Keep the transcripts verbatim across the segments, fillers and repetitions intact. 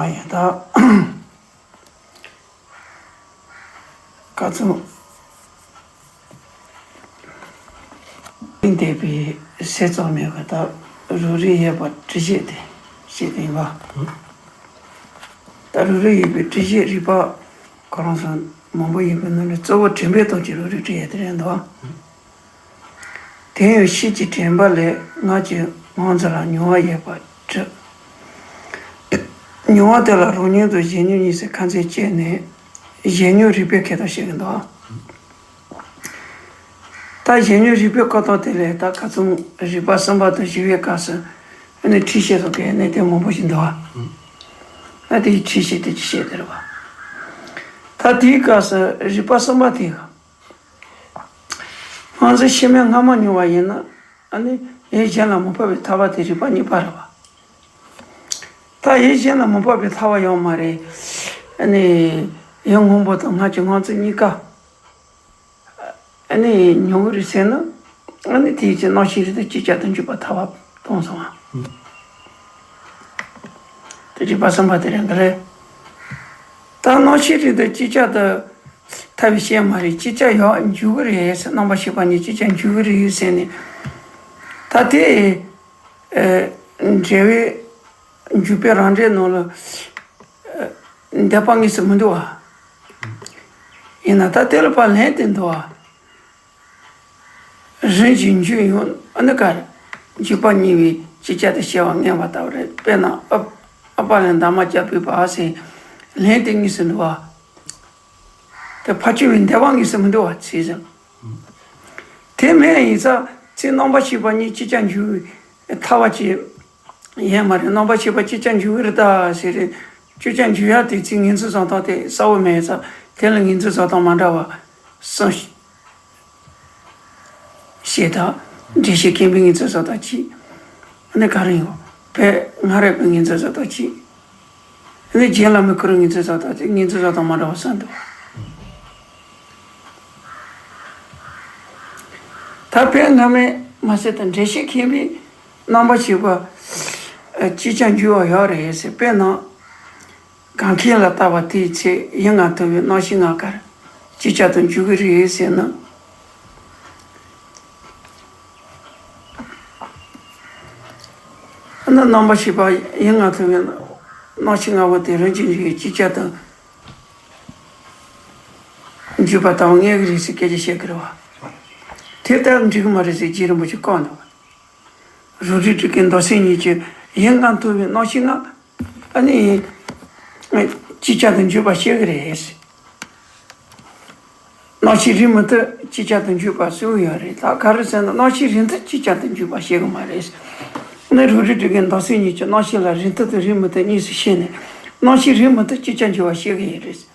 ཡང་ད་ཀ་ཚོད་འདས་པའི་ཟས་གཙང་མའི་གི་ད་རུ་རིགས་ཡོད་པ་དྲི་བཤད་དེ་བཤད་དེ་ཡིན་པ། ད་རུ་རིགས་ཡོད་པའི་དྲི་བཤད་རིག་པ་ཁོ་རང་ཚོ་མང་པོ་ཡོད་པའི་ནང་ནས་གཙོ་བོ་དྲན་པའི་སྟོབས་ཀྱིས་རུ་རིགས་བྲི་ཡ་དེ་རེད་འདུག་དེ་ཡང་ཤེས་ཀྱི་དྲན་པ་ལས་ངག་གི་ངག་འཛིན་ལ་མྱོང་བ་ཡོད་པ་བྲི། མྱོང་བ་དེ་ལ་རང་མྱོང་དང་གཞན་མྱོང་གཉིས་སུ་ཁ་འཛིན་བྱས་ནས་གཞན་མྱོང་རིག་པའི་ཁྱད་དུ་བཤད་ཀྱི་འདུག་ད་གཞན་མྱོང་རིག་པའི་ཁ་དོག་དེ་ལས་ད་ཁ་ཚུམ་རིག་པ་གསུམ་པ་དང་བཞི་པའི་སྐབས་སུ་ཨ་ནི་འཁྲུལ་ཤེས་སོགས་ཀྱི་གནས་དོན་མང་པོ་ཞིག་འདུག་ཨ་དེའི་འཁྲུལ་ཤེས་དེ་ཅི་བཤད་དེ་རེད་བ། ད་དེའི་སྐབས་སུ་རིག་པ་གསུམ་པ་དེ་ག་སྔོན་ཚེ་ཕྱི་མའི་སྔ་མ་མྱོང་བ་ཡིན་ན་ཨ་ནི་ཡུལ་གཞན་ལ་མི་འཕགས་པའི་ཐར་པ་དེ་རིག་པ་གཉིས་པ་རེད་བ། ད་ཡུལ་གཞན་ལ་མི་འཕགས་པའི་ཐར་པ་ཡོད་མ་རེད། ཨ་ནི་ཡུལ་སྔོན་པོ་དང་སྔར་གྱི་སྔོན་ཚེ་གཉིས་ཀ་ཨ་ནི་མྱོང་གི་རེད་ཟེར་ན། ཨ་ནི་དེའི་ཚེ་རྣམ་ཤེས་རིག་དང་ཅིག་ཅར་དུ་འཇུག་པ་ཐར་པ་སྟོན་སོང་ང་། དེ་རིག་པ་གསུམ་པ་དེ་རེད་འདི་རེད། ད་རྣམ་ཤེས་རིག་དང་ཅིག་ཅར་དུ་ཐར་པའི་ཤེས་མ་རེད། ཅིག་ཅར་ཡང་འཇུག་གི་རེད་ཟེར། རྣམ་པར་ཤེས་པ་གཉིས་ཅིག་ཅར་འཇུག་གི་རེད་ཟེར་ནས། ད་དེ་ཨ་འབྲེལ་བའི་འཇུག་པའི་རང་འགྲེལ་ནང་ལ་ཨ་འདོད་པ་དངོས་སུ་མི་འདུག་བ། ཡིན་ན་ད་དེ་ལ་ཕར་ལན་དེ་འདུག་བ། རིམ་གྱིས་འཇུག་ཡང་ཨ་ནི་ག་རེ། འཇུག་པ་གཉིས་པོས་ཅིག་ཅར་དུ་སྐྱེ་བ་ངེས་པ་ལྟ་བུ་རེད། དཔེར་ན་ཨ་ཨ་པ་ལ་འདབ་མ་བརྒྱ་པའི་བར་ཟེར། ལན་དེ་དངོས་སུ་འདུག་བ། དེ་ཕར་ཕྱིན་པའི་འདོད་པ་དངོས་སུ་མི་འདུག་བ་ཚིག་ཟིན། དེ་མེད་ཡིན་ཙང་ཚེ་རྣམ་པར་ཤེས་པ་གཉིས་ཅིག་ཅར་འཇུག་ཐར་པ་ཅིག་ཡོད་མ་རེད། རྣམ་པར་ཤེས་པ་ཅིག་ཅར་འཇུག་གི་རེད་ད་ཟེར་རེད། ཅིག་ཅར་འཇུག་ཡག་དེ་ཚིག་ངོས་འཛིན་བཟོ་སྟངས་དེ་གསལ་པོ་མེད་ཙང་དེ་ལ་ངོས་འཛིན་བཟོ་སྟངས་མ་འདྲ་བ་གསུམ་ཞེས་དང་། འགྲེལ་བཤད་མཁན་པོའི་ངོས་འཛིན་བཟོ་སྟངས་གཅིག་ཨ་ནི་ག་རེ་ཡོད། དཔེ་སྔ་རབས་པའི་ངོས་འཛིན་བཟོ་སྟངས་གཅིག་ཨ་ནི་རྗེ་བླ་མའི་ཁོ་རང་ངོས་འཛིན་བཟོ་སྟངས་གཅིག་ངོས་འཛིན་བཟོ་སྟངས་མ་འདྲ་བ་གསུམ་འདུག་ད་དཔེ་སྔ་མའི་མ་ཟད་དུ་འགྲེལ་བཤད་མཁན་པོས་རྣམ་པར་ཤེས་པ་ཨ་ཅིག་ཅར་འཇུག་པ་ཡོད་རེད་ཟེར། དཔེར་ན། གང་གིས་ལ་ལྟ་བ་དེའི་ཚེ་ཡིད་ལ་མཐོང་བའི་རྣམ་ཤེས་ལྔ་ག་རེ་ཅིག་ཅར་དུ་འཇུག་གི་རེད་ཟེར་ན། ཨ་ནི་རྣམ་པར་ཤེས་པ་ཡིད་ལ་མཐོང་བའི་རྣམ་ཤེས་ལྔ་པོ་དེ་རིམ་གྱིས་འཇུག་ཅིག་ཅར་དུ་འཇུག་པ་ལྟ་བུ་ངེས་ཀྱི་རེད་ཟེར་སྐད་ཆ་བཤད་ཀྱི་རེད་བ། དེ་ལྟར་འགྲིག་གི་མ་རེད་ཟེར་རྗེ་རིན་པོ་ཆེས་བཀག་འདུག་རུ་དྲི་དྲི་གི་མདོ་སེམས་ཉིད་ཀྱི་ཡིད་ལ་མཐོང་བའི་རྣམ་ཤེས་ལྔ། ཨ་ནི། ཅིག་ཅར་དུ་འཇུག་པ་བཤད་ཀྱི་རེད། རྣམ་ཤེས་རིག་མི་ཐུབ་ཅིག་ཅར་དུ་འཇུག་པ་གསུངས་ཡོད་རེད། ད་ག་རེ་ཟེར་ན་རྣམ་ཤེས་རིག་མཐུབ་ཅིག་ཅར་དུ་འཇུག་པ་བཤད་ཀྱི་མ་རེད། ཨ་ནི་རུ་དྲི་དྲི་གི་མདོ་སེམས་ཉིད་ཀྱི་རྣམ་ཤེས་ལ་རིག་མཐུབ་དང་རིག་མི་ཐུབ་གཉིས་སུ་ཕྱེ་ནས་རྣམ་ཤེས་རིག་མི་ཐུབ་ཅིག་ཅར་འཇུག་པ་བཤད་ཀྱི་ཡོད་རེད།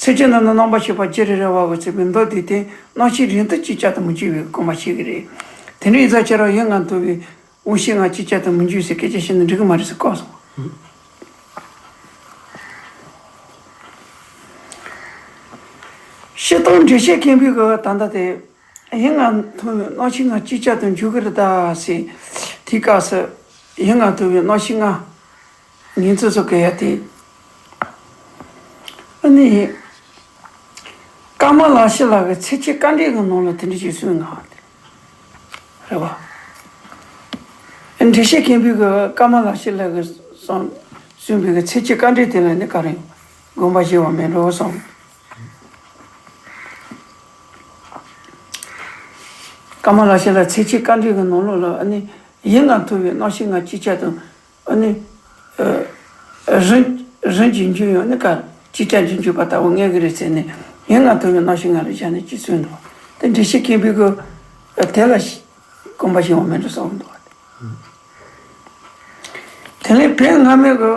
ཚིགས་བཅད་ནང་ན་རྣམ་པར་ཤེས་པ་རྒྱུ་རེ་རེ་བ་འོད་ཚིག་པའི་མདོ་དེའི་སྟེང་རྣམ་ཤེས་རིག་མཐུབ་ཅིག་ཅར་དུ་མི་འཇུག་པའི་དགོངས་པ་བཞེས་ཀྱི་རེད། དེ་འདྲ་ཡིན་ཙང་ཁྱེད་རང་ཡིད་ལ་མཐོང་བའི་དབང་ཤེས་ལྔ་ཅིག་ཅར་དུ་མི་འཇུག་ཟེར་སྐད་ཆ་བཤད་ན་འགྲིག་གི་མ་རེད་ཟེར་བཀག་སོང་། སྤྱིར་བཏང་འགྲེལ་བཤད་མཁན་པོས་གི་ད་ལྟ་དེ་ཡིད་ལ་མཐོང་བའི་རྣམ་ཤེས་ལྔ་ཅིག་ཅར་དུ་འཇུག་གི་རེད་ད་ཟེར། དེའི་སྐབས་སུ་ཡིད་ལ་མཐོང་བའི་རྣམ་ཤེས་ལྔ། ངེས་འཛིན་བཟོ་དགོས་ཡ་དེ། ཨ་ནི། ཀ་མ་ལ་ཤཱི་ལ་གི་ཚིགས་བཅད་དཀའ་འགྲེལ་གྱི་ནང་ལ་དེ་འདྲ་ཞིག་གསུངས་ཡོད་རེད་བ། འགྲེལ་བཤད་མཁན་པོས་གི་ཀ་མ་ལ་ཤཱི་ལ་གི་གསུངས་གསུངས་པའི་གི་ཚིགས་བཅད་དཀའ་འགྲེལ་དེ་ལ་ནི་ག་རེ་དགོངས་པ་བཞེས་པ་མེད་འགྲོ་གསུངས། ཀ་མ་ལ་ཤཱི་ལ་ཚིགས་བཅད་དཀའ་འགྲེལ་གྱི་ནང་ལོགས་ལ་ཨ་ནི་ཡིད་ལ་མཐོང་བའི་རྣམ་ཤེས་ལྔ་ཅིག་ཅར་དུ། ཨ་ནི། ཨ། རིམ་རིམ་གྱིས་འཇུག་ཡང་ནི་ག་ཅིག་ཅར་གྱིས་འཇུག་པ་ལྟ་བུ་ངེས་ཀྱི་རེད་ཟེར་ནས་ཡིད་ལ་མཐོང་བའི་རྣམ་ཤེས་ལྔ་ལ་བཞག་ནས་ཅིག་གསུངས་འདུག་དེ་འགྲེལ་བཤད་མཁན་པོས་གི་དེ་ལ་དགོངས་པ་བཞེས་པ་མིན་འགྲོ་གསུངས་འདུག་དེ་ནས་བོད་སྔ་མའི་གི་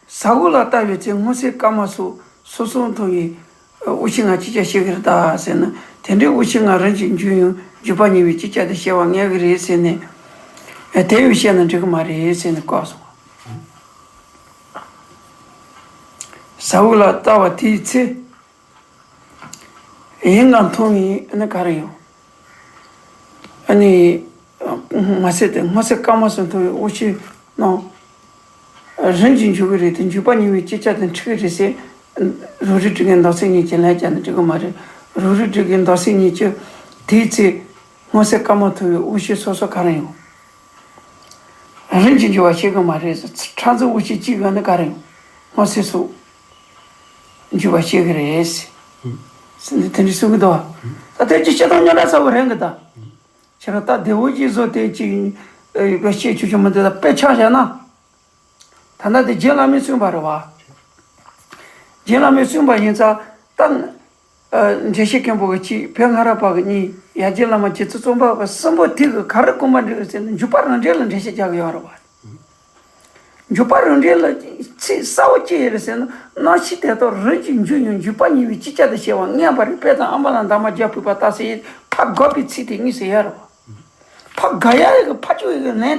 ཟ་འོག་ལ་ལྟ་བའི་ཚེ་སྔོ་སེར་དཀར་དམར་སོགས་སོ་སོར་མཐོང་བའི་དབང་ཤེས་ལྔ་ཅིག་ཅར་སྐྱེ་གི་རེད་ད་ཟེར་ན། དེ་འདྲའི་དབང་ཤེས་ལྔ་རིམ་གྱིས་འཇུག་ཡང་འཇུག་པ་གཉིས་པོས་ཅིག་ཅར་དུ་སྐྱེ་བ་ངེས་ཀྱི་རེད་ཟེར་ནས། དེ་བས་བཤད་ན་འགྲིག་གི་མ་རེད་ཟེར་ནས་བཀག་སོང་། ཟ་འོག་ལ་ལྟ་བ་དེའི་ཚེ། ཡིད་ལ་མཐོང་བའི་ཨ་ནི་ག་རེ་ཡོད། ཨ་ནི། མ་ཟད་དེ་སྔོ་སེར་དཀར་དམར་སོགས་མཐོང་བའི་དབང་ཤེས་རྣམས། རིམ་གྱིས་འཇུག་གི་རེད་དེ། འཇུག་པ་གཉིས་པའི་ཅིག་ཅར་དེ་འཁྲུལ་གི་རེད་ཟེར། རོ་རི་སྒྲིག་གི་མདོ་ཚིག་གཉིས་ཀྱི་ལན་བརྒྱབ་ན་འགྲིག་གི་མ་རེད། རོ་རི་སྒྲིག་གི་མདོ་ཚིག་གཉིས་ཀྱི་དེའི་ཚེ་སྔོ་སེར་དཀར་དམར་མཐོ་བའི་དབུགས་ཤེས་སོ་སོ་ག་རེ་ཡོང་། རིམ་གྱིས་འཇུག་པ་ཤེས་གི་མ་རེད་ཟེར། ཕྲ་འཛིན་དབུགས་ཤེས་གཅིག་ཡོད་ན་ག་རེ་ཡོང་། སྔོ་སེར་སོགས་འཇུག་པ་ཤེས་གི་རེད་ཟེར། ཟེར་ནས་དེ་འདྲ་གསུང་གི་འདུག་ད་དེ་ཅི་བྱེད་སྟངས་ཉོ་འདྲ་ཚ་བོ་རེད་གི་ད། ཁྱེད་རང་ད་བདེ་བོ་ཅིག་བཟོ་དེ་ཅིག་ཨེ་བཤད་ཆོག་ཆོག་མི་འདུག་ད་དཔེ་ཆ་བཞག་ན། ད་ལྟ་དེ་རྗེ་བླ་མས་གསུངས་པ་རེད་བ། རྗེ་བླ་མས་གསུངས་པ་ཡིན་ཙང་ད། ཨ། འགྲེལ་བཤད་མཁན་པོ་གི་གཅིག་བོད་སྔ་རབས་པ་གི་གཉིས། ཡར་རྒྱས་བླ་མ་རྗེ་བཙུན་བཙུན་པ་གི་གསུམ་པོ་དེ་གི་ག་རེ་དགོངས་པ་འགྲེལ་ཟེར་ན། འཇུག་པ་རང་འགྲེལ་ལ་འགྲེལ་བཤད་རྒྱག་གི་ཡོད་རེད་བ། འཇུག་པ་རང་འགྲེལ་ལ་ཚིག་གསལ་བོ་ཅི་ཡོད་རེད་ཟེར་ན། རྣམ་ཤེས་དེ་དག་རིམ་གྱིས་འཇུག་ཡང་འཇུག་པ་གཉིས་པའི་ཅིག་ཅར་དུ་སྐྱེ་བ་མངོན་པ་རེད། དཔེ་དང་ཨ་མ་ལ་འདབ་མ་བརྒྱབ་ཕུལ་བ་ལྟར་ཟེར། ཕར་དགག་པའི་ཚིག་དེ་གཉིས་སུ་ཡོད་རེད་བ། ཕར་དགག་ཡ་གི་ཕར་བཅུག་ཡ་གི་ལན་དེ།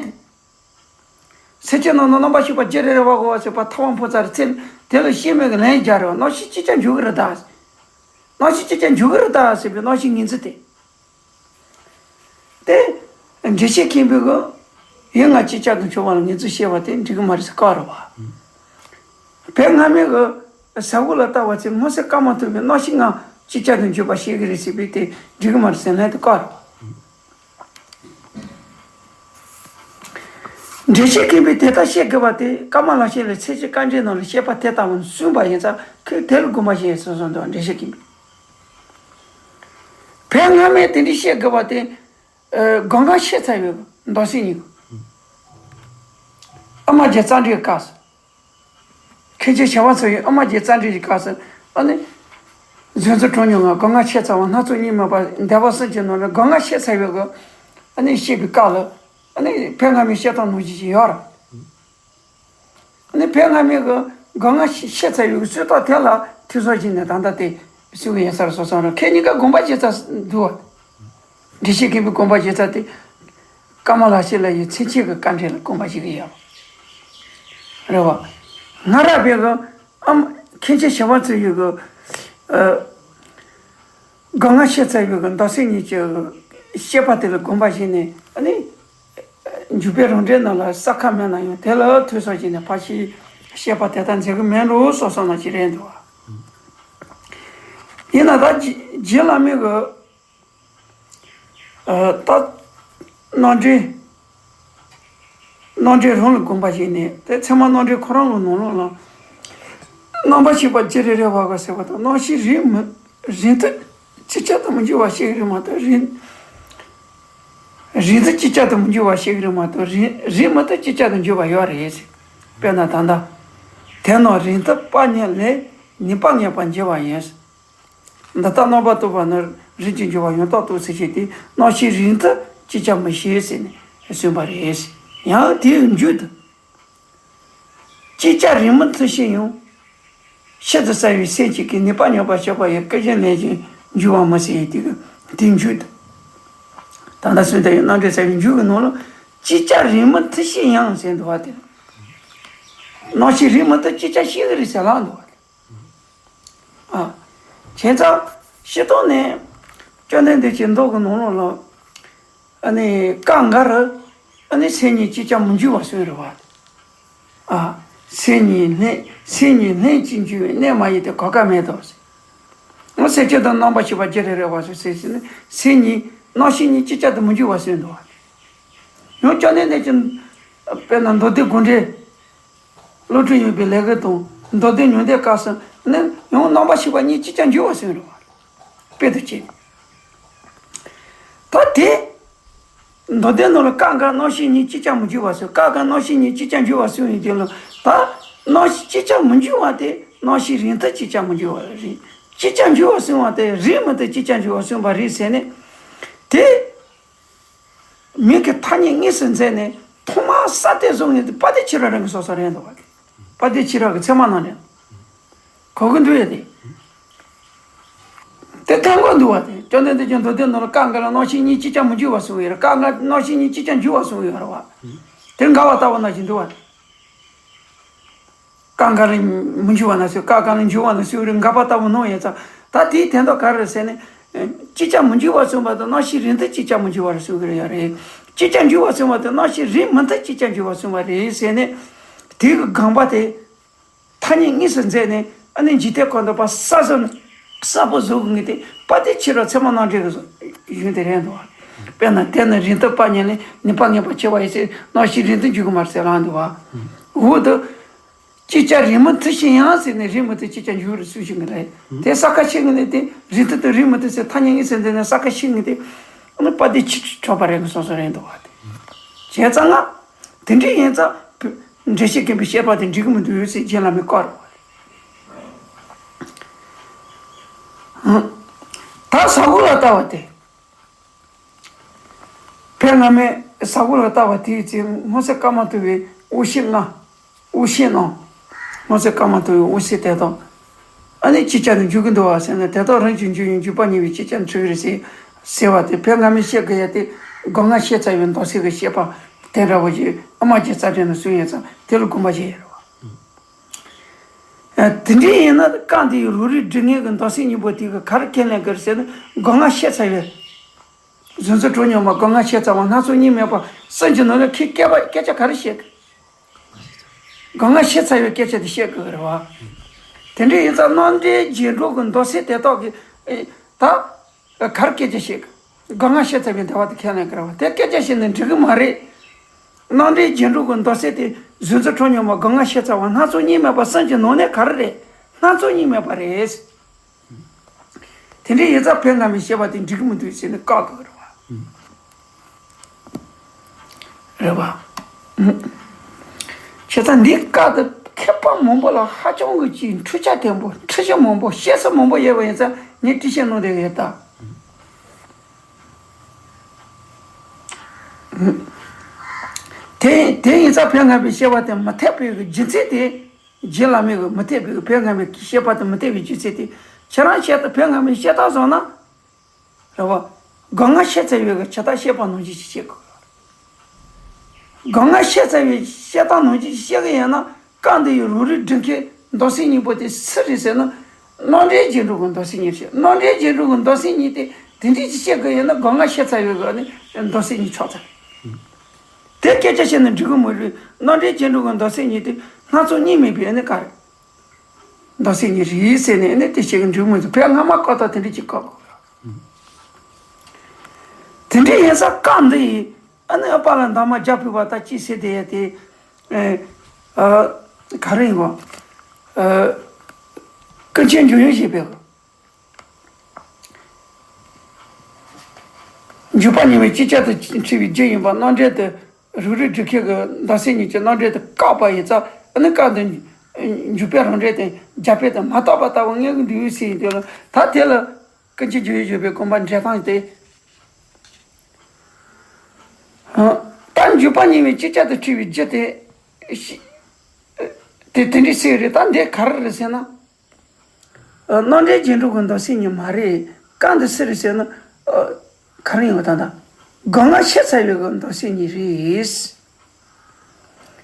སེམས་ཅན་རྣམས་ནི་རྣམ་པར་ཤེས་པ་བརྒྱད་རེ་རེ་བ་གོ་བ་ཟེར་བ་ཐལ་བ་འཕོ་ཚར་ཚེ་དེ་ལ་ཤེས་མེད་ཀྱི་ལན་རྒྱག་རེ་བ། རྣམ་ཤེས་ཅིག་ཀྱང་འཇུག་གི་རེད་ད། རྣམ་ཤེས་ཅིག་ཀྱང་འཇུག་གི་རེད་ད་ཟེར་བའི་རྣམ་ཤེས་ངོས་འཛིན་དེ། དེ་འགྲེལ་བཤད་མཁན་པོས་གི་ཡུལ་ལྔ་ཅིག་ཅར་དུ་འཇུག་པ་ལ་ངོས་འཛིན་བྱས་པ་དེ་འགྲིག་གི་མ་རེད་ཟེར་བཀག་རེད་བ། བོད་སྔ་མའི་གི་ཟ་ཧོར་ལ་ལྟ་བ་ཚེ་སྔོ་སེར་དཀར་དམར་མཐོ་བའི་རྣམ་ཤེས་ལྔ་ཅིག་ཅར་དུ་འཇུག་པ་ཤེས་ཀྱི་རེད་ཟེར་བའི་དེ་འགྲིག་གི་མ་རེད་ཟེར་ལན་དེ་བཀག་རེད་བ། འགྲེལ་བཤད་མཁན་པོས་དེ་ལྟར་བཤད་དགོས་པ་དེ་ཀ་མ་ལ་ཤཱི་ལའི་མཚན་བཅས་དཀའ་འགྲེལ་ནང་ལ་བཤད་པ་དེ་ལྟ་བུ་གསུངས་པ་ཡིན་ཙང་ཁོས་དེ་ལ་དགོངས་པ་བཞེས་གསུངས་སོང་འདུག་འགྲེལ་བཤད་མཁན་པོས། བོད་སྔ་མས་དེ་འདྲ་བཤད་དགོས་པ་དེ། ཨ། སྒོ་ལྔ་བཤད་ཚར་བའི་མདོ་ཚིག་གཉིས་ཀྱི། ཨ་མ་རྗེ་ཙཱ་འདྲིའི་སྐབས་སུ། མཁན་ཆེན་ཞི་བ་འཚོ་ཡི་ཨ་མ་རྗེ་ཙཱ་འདྲིའི་སྐབས་སུ། ཨ་ནི། རྫུ་འཕྲུལ་གྲངས་མྱུར་ལྔ། སྒོ་ལྔ་བཤད་ཚར་བ། སྣ་ཚོགས་གཉིས་སྨོས་པ། འདས་པ་གསུམ་གྱི་ནང་ནས་སྒོ་ལྔ་བཤད་ཚར་བའི་གི། ཨ་ནི་བཤད་པའི་སྐབས་ལ། ཨ་ནི་བོད་སྔ་མའི་བཤད་སྟངས་ནང་བཞིན་ཞིག་ཡོད་རེད། ཨ་ནི་བོད་སྔ་མའི་གི་སྒོ་ལྔ་བཤད་ཚར་བའི་གི་ཚུལ་ཐོག་དེ་ལ་ཐོས་བསམ་བྱས་ནས་ད་ལྟ་དེ་གསུང་གི་ཡིན་ས་རེད་བསམ་སོང་རེད། ཁྱེད་གཉིས་ཀ་དགོངས་པ་བཞེས་ཚར་འདུག་བ། འགྲེལ་བཤད་མཁན་པོས་དགོངས་པ་བཞེས་ཚར་དེ། ཀ་མ་ལ་ཤཱི་ལ་ཡི་མཚན་བཅས་ཀྱི་དཀའ་འགྲེལ་ལ་དགོངས་པ་བཞེས་ཀྱི་ཡོད་རེད་བ། སྔ་རབས་པའི་གི་ཨམ་མཁན་ཆེན་ཞི་བ་འཚོ་ཡི་གི། ཨ། སྒོ་ལྔ་བཤད་ཚར་བའི་གི་མདོ་ཚིག་གཉིས་ཀྱི་བཤད་པ་དེ་ལ་དགོངས་པ་བཞེས་ནས། ཨ་ནི། འཇུག་པའི་རང་འགྲེལ་ནང་ལ་གསལ་ཁ་མེད་ན་ཡང་དེ་ལ་ཐོས་བསམ་བྱས་ནས་ཕར་ཞིག་བཤད་པ་དེ་ལྟར་མཛད་ཀྱི་མེད་འགྲོ་བསམ་བསམ་ན་ཅི་རེད་འདུག་བ། ཡིན་ན་ད་རྗེ་རྗེ་བླ་མའི་གི། ཨ། ད་རྣམ་འགྲེལ། རྣམ་འགྲེལ་རང་ལ་དགོངས་པ་བཞེས་ནས། དེ་ཚད་མ་རྣམ་འགྲེལ་ཁོ་རང་གི་ནང་ལོགས་ལ། རྣམ་པར་ཤེས་པ་བརྒྱད་རེ་རེ་བ་གོ་ཟེར་བ་དང་། རྣམ་ཤེས་རིག་མི་རིག་མཐུན་ཅིག་ཅར་དུ་མི་འགྱུར་བ་ཤེས་ཀྱི་རེད་མ་གཏོགས། རིག་རིག་མཐུན་ཅིག་ཅར་དུ་མི་འགྱུར་བ་ཤེས་ཀྱི་རེད་མ་གཏོགས། རིག་རིག་མི་མཐུན་ཅིག་ཅར་དུ་འགྱུར་བ་ཡོད་རེད་ཟེར། དཔེར་ན་ད་ལྟ། དེ་རྣམས་རིག་མཐུན་དཔག་ཉིད་ལས། ནུས་པ་ངེས་པར་འགྱུར་བ་ཡིན། འདི་ལྟར་རྣམ་པར་རྟོག་པ་ནི། རིག་ཅིང་འགྱུར་བ་ཡང་དག་རྟོགས་ཚུལ་ཆེ་སྟེ། རྣམ་ཤེས་རིག་མཐུན་ཅིག་ཀྱང་མི་ཤེས་ཟེར་ནས་གསུངས་པ་རེད། ཡང་དེའི་མཇུག་ཏུ། ཅིག་ཀྱང་རིག་མི་མཐུན་ཤེས་ཡང་། ཕྱིར་དུ་གསལ་བའི་སེམས་ཅན་གྱི། ནུས་པ་ཉམས་པར་གྱུར་པ་ཡི། སྐད་ཅིག་ལན་གཅིག་འགྱུར་བ་མི་སྲིད་ཡི། དེ་གི་དེའི་མཇུག་ཏུ། ད་ལྟ་གསུངས་དོན་ཡང་རྣམ་འགྲེལ་གསལ་བའི་མཇུག་གི་ནང་ལ། ཅིག་ཀྱང་རིག་མི་མཐུན་ཤེས་ཡང་ཟེར་འདུག་བ་དེ། རྣམ་ཤེས་རིག་མི་མཐུན་ཅིག་ཀྱང་ཤེས་ཀྱི་རེད་ཟེར་ལབ་འདུག་བ་དེ། ཨ། བྱས་ཙང་། སྤྱིར་བཏང་ནས། བཅོམ་ལྡན་འདས་ཀྱི་མདོ་གི་ནང་ལོགས་ལ། ཨ་ནི་སྐབས་འགའ་རུ། ཨ་ནི་སེམས་ཉིད་གཅིག་ཀྱང་མི་འགྱུར་བ་གསུངས་རེད་བ། ཨ། སེམས་ཉིད་ལྷན་སེམས་ཉིད་ལྷན་ཅིག་འགྱུར་བའི་གནད་མ་ཡིན་ཏེ་གོ་སྐབས་མེད་དོ། ཨ། སེམས་ཅན་དང་རྣམ་པར་ཤེས་པ་བརྒྱད་རེ་རེ་བ་སོགས་ཟེར་ཟེར་ནས་སེམས་ཉིད་རྣམ་ཤེས་ཉིད་གཅིག་ཀྱང་དུ་མི་འགྱུར་བ་གསུངས་འདུག་བ། ཡང་བཅོམ་ལྡན་འདས་ཀྱིས། དཔེར་ན་མདོ་སྡེ་དགོངས་འགྲེལ། བློ་གྲོས་ཡོད་པའི་ལས་ཀྱི་དང་མདོ་སྡེ་ཉུང་ལྡན་སྐབས་སུ་ནི་ཡང་རྣམ་པར་ཤེས་པ་གཉིས་གཅིག་ཀྱང་འགྱུར་བར་གསུངས་རེད་བ། དཔེ་དུ་བྱས། ད་དེ། མདོ་སྡེ་ནང་ལ་སྐབས་འགར་རྣམ་ཤེས་གཉིས་གཅིག་ཀྱང་མི་འགྱུར་བར་གསུངས། སྐབས་འགར་རྣམ་ཤེས་གཉིས་གཅིག་ཀྱང་འགྱུར་བར་གསུངས་ཡོད་དེ་ལ། ད་རྣམ་ཤེས་གཅིག་ཀྱང་མི་འགྱུར་བ་དེ་རྣམ་ཤེས་རིག་མཐུན་གཅིག་ཀྱང་མི་འགྱུར་བ་རེད། གཅིག་ཀྱང་འགྱུར་བར་གསུངས་པ་དེ་རིག་མི་མཐུན་གཅིག་ཀྱང་འགྱུར་བར་གསུངས་པ་རེད་ཟེར་ནས། དེ། མིང་གི་ཐ་སྙད་དངོས་སུ་མཛད་ནས་ཐོག་མར་གསལ་བཏབ་བཟོ་མཁན་དེ་དཔལ་ལྡན་ཁྱེད་རང་རང་གི་སོ་སོ་རེད་འདུག་བ། དཔལ་ལྡན་ཁྱེད་རང་གི་ཚད་མ་ནང་ནས་གོ་གི་འདུག་ཡ་དེ། དེ་ཐད་མགོ་འདུག་བ་དེ། བཅོམ་ལྡན་འདས་ཀྱིས་མདོ་སྡེ་ནང་ལ་སྐབས་འགའ་ལ་རྣམ་ཤེས་གཉིས་གཅིག་ཀྱང་མི་འགྱུར་བར་གསུངས་ཡོད་རེད། སྐབས་འགའ་རྣམ་ཤེས་གཉིས་གཅིག་ཀྱང་འགྱུར་བར་གསུངས་ཡོད་རེད་བ། དེ་འགལ་བ་ལྟ་བུ་ནང་བཞིན་འདུག་བ། སྐབས་འགའ་ལ་མི་འགྱུར་བ་ན་སུ། སྐབས་འགའ་ལ་འགྱུར་བ་ན་སུ་རེད། འགལ་བ་ལྟ་བུ་སྣང་ཡོད་ཙང་། ད་དེའི་དོན་དག་ག་རེ་རེད་ཟེར་ན། གཅིག་ཀྱང་མི་འགྱུར་བར་གསུངས་པ་དང་རྣམ་ཤེས་རིག་མཐུན་གཅིག་ཀྱང་མི་འགྱུར་བར་གསུངས་ཀྱི་ཡོད་རེད། གཅིག་ཀྱང་འགྱུར་བར་གསུངས་པ་དང་རྣམ་ཤེས་རིག་མི་མཐུན་གཅིག་ཀྱང་འགྱུར་བར་གསུངས་པ་རེད་ཟེར་ནས། དེ་གི་དགོངས་པ་དེ་ཐ་སྙད་དངོས་སུ་མཛད་ནས། ཨ་ནི་འཇིག་རྟེན་ཁམས་དང་པ་གསལ་བཟོ་ནས་གསལ་པོ་བཟོ་དགོས་ངེས་ཏེ། དཔལ་ལྡན་ཕྱི་རབས་ཚད་མ་རྣམ་འགྲེལ་གྱི་གཞུང་དེ་རེད་འདུག་བ། དཔེར་ན་དེ་ནི་རིང་དུ་བབ་ཉིད་ལས། ནུས་པ་ངེས་པར་ཆེ་བ་ཡིན་ཟེར། རྣམ་ཤེས་རིང་དུ་འཇུག་གི་མ་རེད་ཟེར་ལབ་འདུག་བ། འོ་དེ། ཅིག་ཀྱང་རེག་མི་ཐུབ་ཞིང་ཡང་ཟེར་ནས། རེག་མི་ཐུབ། ཅིག་ཀྱང་འཇུག་རེག་ཚུལ་བཞིན་གྱི་ལས་དེ་གསལ་ཁ་ཕྱེ་ངེས་ནས། དེ་རིང་དུ་དང་རེག་མི་ཐུབ་ཟེར་ཐ་སྙད་དངོས་སུ་མཛད་ནས་གསལ་ཁ་ཕྱེ་ངེས་ཏེ། ཨ་ནི་དཔལ་ལྡན་ཕྱིར་ཕྱིན་པ་རེད་གི་སོ་སོ་རེད་འདུག་བ། དེ་བྱས་ཙང་ང་དེ་འདྲ་ཡིན་ཙང་འགྲེལ་བཤད་མཁན་པོའི་བཤད་པ་དེ་འགྲིག་གི་མི་འདུག་ཟེར་རྗེ་བླ་མས་བཀག་རེད་བ། ད་ཟ་ཧོར་ལ་ལྟ་བ་དེ། བོད་སྔ་མའི་ཟ་ཧོར་ལ་ལྟ་བ་དེའི་ཚེ། སྔོན་ཚེ་བཀའ་མ་བཏུ་བའི་འོ་ཤེས་ལྔ། འོ་ཤེས་རྣམས། སྔོན་ཚེ་བཀའ་མ་བཏུ་བའི་འོ་ཤེས་དེ་དག་ཨ་ནི་ཅིག་ཀྱང་ནི་འཇུག་གི་འདུག་བ་ཟེར་ན། དེ་དག་རིམ་གྱིས་འཇུག་ཡང་། འཇུག་པ་ཉེ་བས་ཅིག་ཀྱང་འཁྲུལ་བར་ཟད། ཟེར་བ་དེ་བོད་སྔ་མའི་བཤད་དགོས་ཡ་དེ། སྒོ་ལྔ་བཤད་ཚར་བའི་མདོ་སྲིད་ཀྱི་བཤད་པ་དེ་འདྲ་བོ་ཞིག་ཨ་མ་རྗེ་རྩ་བྲལ་ནས་གསུངས་ཡོད་ཙང་། དེ་ལ་དགོངས་པ་བཞེས་ཡོད་རེད་བ། ཨ། དེ་འདྲ་ཡིན་ན་བཀའ་འདི་ཡི་རོ་རིག་སྒྲིག་ངེས་ཀྱི་མདོ་སྲིད་གཉིས་པོ་དེ་གི་ག་རེ་ཁས་ལེན་དགོས་རེད་ཟེར་ན། སྒོ་ལྔ་བཤད་ཚར་བའི། གཟུགས་འཛིན་གྲོགས་ཉོན་མོངས་སྒོ་ལྔ་བཤད་ཚར་བ། སྣ་ཚོགས་གཉིས་མེད་པ་གསུམ་གྱི་ནང་ནས་ཁོས་སྐད་པ་སྐད་ཆ་ག་རེ་བཤད་གི། སྒོ་ལྔ་བཤད་ཚར་བའི་སྐད་ཆ་དེ་བཤད་དགོས་རེད་བ། དེ་འདྲ་ཡིན་ཙང་རྣམ་འགྲེལ་རྒྱན་དྲུག་གི་མདོ་སྲིད་དེ་དག་གི། ཨེ། ད་ག་རེ་སྐད་ཆ་བཤད་གི། སྒོ་ལྔ་བཤད་ཚར་བའི་འདུལ་བ་དེ་ཁས་ལེན་དགོས་རེད་བ། དེ་སྐད་ཆ་བཤད་ན་འགྲིག་གི་མ་རེད། རྣམ་འགྲེལ་རྒྱན་དྲུག་གི་མདོ་སྲིད་དེ་གཟུགས་འཛིན་གྲོགས་ཉོན་མོངས་སྒོ་ལྔ་བཤད་ཚར་བ། སྣ་ཚོགས་གཉིས་མེད་པ་གསུམ་གྱི་ནང་ནས་ག་རེ་རེད། སྣ་ཚོགས་གཉིས་མེད་པ་རེད། དེ་འདྲ་ཡིན་ཙང་བོད་སྔ་མའི་བཤད་པ་དེ་འགྲིག་གི་མི་འདུག་ཟེར་ནས་བཀག་དགོས་རེད་བ། རེད་བ། བྱས་ཙང་འདི་བཀག་དེ་མཁས་པ་མང་པོ་ལ་ཧ་ཅང་གི་ཅིག་འཁྲུལ་ཆ་དོད་པོ། འཁྲུལ་ཆ་མང་པོ། བཤད་ས་མང་པོ་ཡོད་པ་ཡིན་ཙང་ངས་བྲིས་བཤད་གནང་བསྡད་ཡོད་ད། དེ་དེ་ཡིན་ཙང་བོད་སྔ་མའི་བཤད་པ་དེ་མི་འཐད་པའི་གི་རྒྱུ་མཚན་དེ། རྗེ་བླ་མའི་གི་མི་འཐད་པའི་གི། བོད་སྔ་མའི་གི་བཤད་པ་དེ་མི་འཐད་པའི་རྒྱུ་མཚན་དེ། ཁྱེད་རང་བཤད་ད། བོད་སྔ་མའི་བཤད་སྟངས་བཟུང་ན། རེད་བ། སྒོ་ལྔ་བཤད་ཚར་བའི་གི་ཇི་ལྟར་བཤད་པ་ནང་བཞིན་ཞིག་བཤད་དགོས། སྒོ་ལྔ་བཤད་ཚར་བའི་བཤད་སྟངས་ནང་བཞིན་ཞིག་བཤད་གི་ཡོད་ན། བཀའ་འདི་ཡི་རོ་རིག་སྒྲིག་མཁན་མདོ་སྲིད་གཉིས་པོ་དེ་སུ་རེད་ཟེར་ན། རྣམ་འགྲེལ་རྒྱན་དྲུག་གི་མདོ་སྲིད་གཉིས་རེད། རྣམ་འགྲེལ་རྒྱན་དྲུག་གི་མདོ་སྲིད་གཉིས་དེ་དེ་འདྲ་ཅིག་བཤད་གི་ཡོད་ན། སྒོ་ལྔ་བཤད་ཚར་བའི་གི་ནི་མདོ་སྲིད་གཉིས་ཆགས་ཚར། དེ་སྐད་ཆ་བཤད་ན་འགྲིག་གི་མ་རེད། རྣམ་འགྲེལ་རྒྱན་དྲུག་གི་མདོ་སྲིད་གཉིས་དེ་སྣ་ཚོགས་གཉིས་མེད་པའི་ནི་ག་རེད། མདོ་སྲིད་གཉིས་རེད་ཟེར་ནས་ནི་དེ་བཤད་གི་འགྲིག་གི་མ་རེད། བོད་སྔ་མ་བཀག་སྟངས་དེ་འདྲ་ཅིག་བཀག་དགོས། དེ་འདྲ་ཡིན་ཙང་བཀའ་འདི་ཡི། ཨ་ནི་ཨ་པ་ལ་འདབ་མ་རྒྱ་བོད་པ་ད་ཅི་ཟེར་དེ་ཡ་དེ། ཨེ། ཨ། ག་རེ་ཡིན་གོ། ཨ། ཀུན་མཁྱེན་འཇམ་དབྱངས་བཞད་པའི་གི། འཇུག་པ་ཉེ་བས་ཅིག་ཅར་དུ་འཁྲུལ་བའི་རྒྱུ་ཡིན་པ། རྣམ་འགྲེལ་དེ་རོ་རིག་སྒྲིག་མཁན་གྱི་མདོ་སྲིད་གཉིས་ཀྱི་རྣམ་འགྲེལ་དེ་བཀག་པ་ཡིན་ཙང་། ཨ་ནི་བཀའ་འདི་འཇུག་པའི་རང་འགྲེལ་དང་རྒྱ་དཔེ་དང་མ་གཏོགས་པ་ལྟ་བུ་ངེས་ཀྱི་འདུག་ཟེར་ཡིན་དུས་ལ། ད་དེ་ལ་ཀུན་མཁྱེན་འཇམ་དབྱངས་བཞད་པའི་དགོངས་པ་འགྲེལ་སྟངས་དེ། ཨ། ད་འཇུག་པ་ཉེ་བས་ཅིག་ཅར་དུ་འཁྲུལ་བའི་རྒྱུ་དེ། དེ་དེ་འདྲ་ཟེར་རེད། ད་འདི་ག་རེ་རེད་ཟེར་ན། རྣམ་འགྲེལ་རྒྱན་དྲུག་གི་མདོ་སྲིད་གཉིས་མ་རེད། བཀའ་འདི་སུ་རེད་ཟེར་ན། ག་རེ་ཡིན་པ་ད་ལྟ། སྒོ་ལྔ་བཤད་ཚར་བའི་གི་མདོ་སྲིད་གཉིས་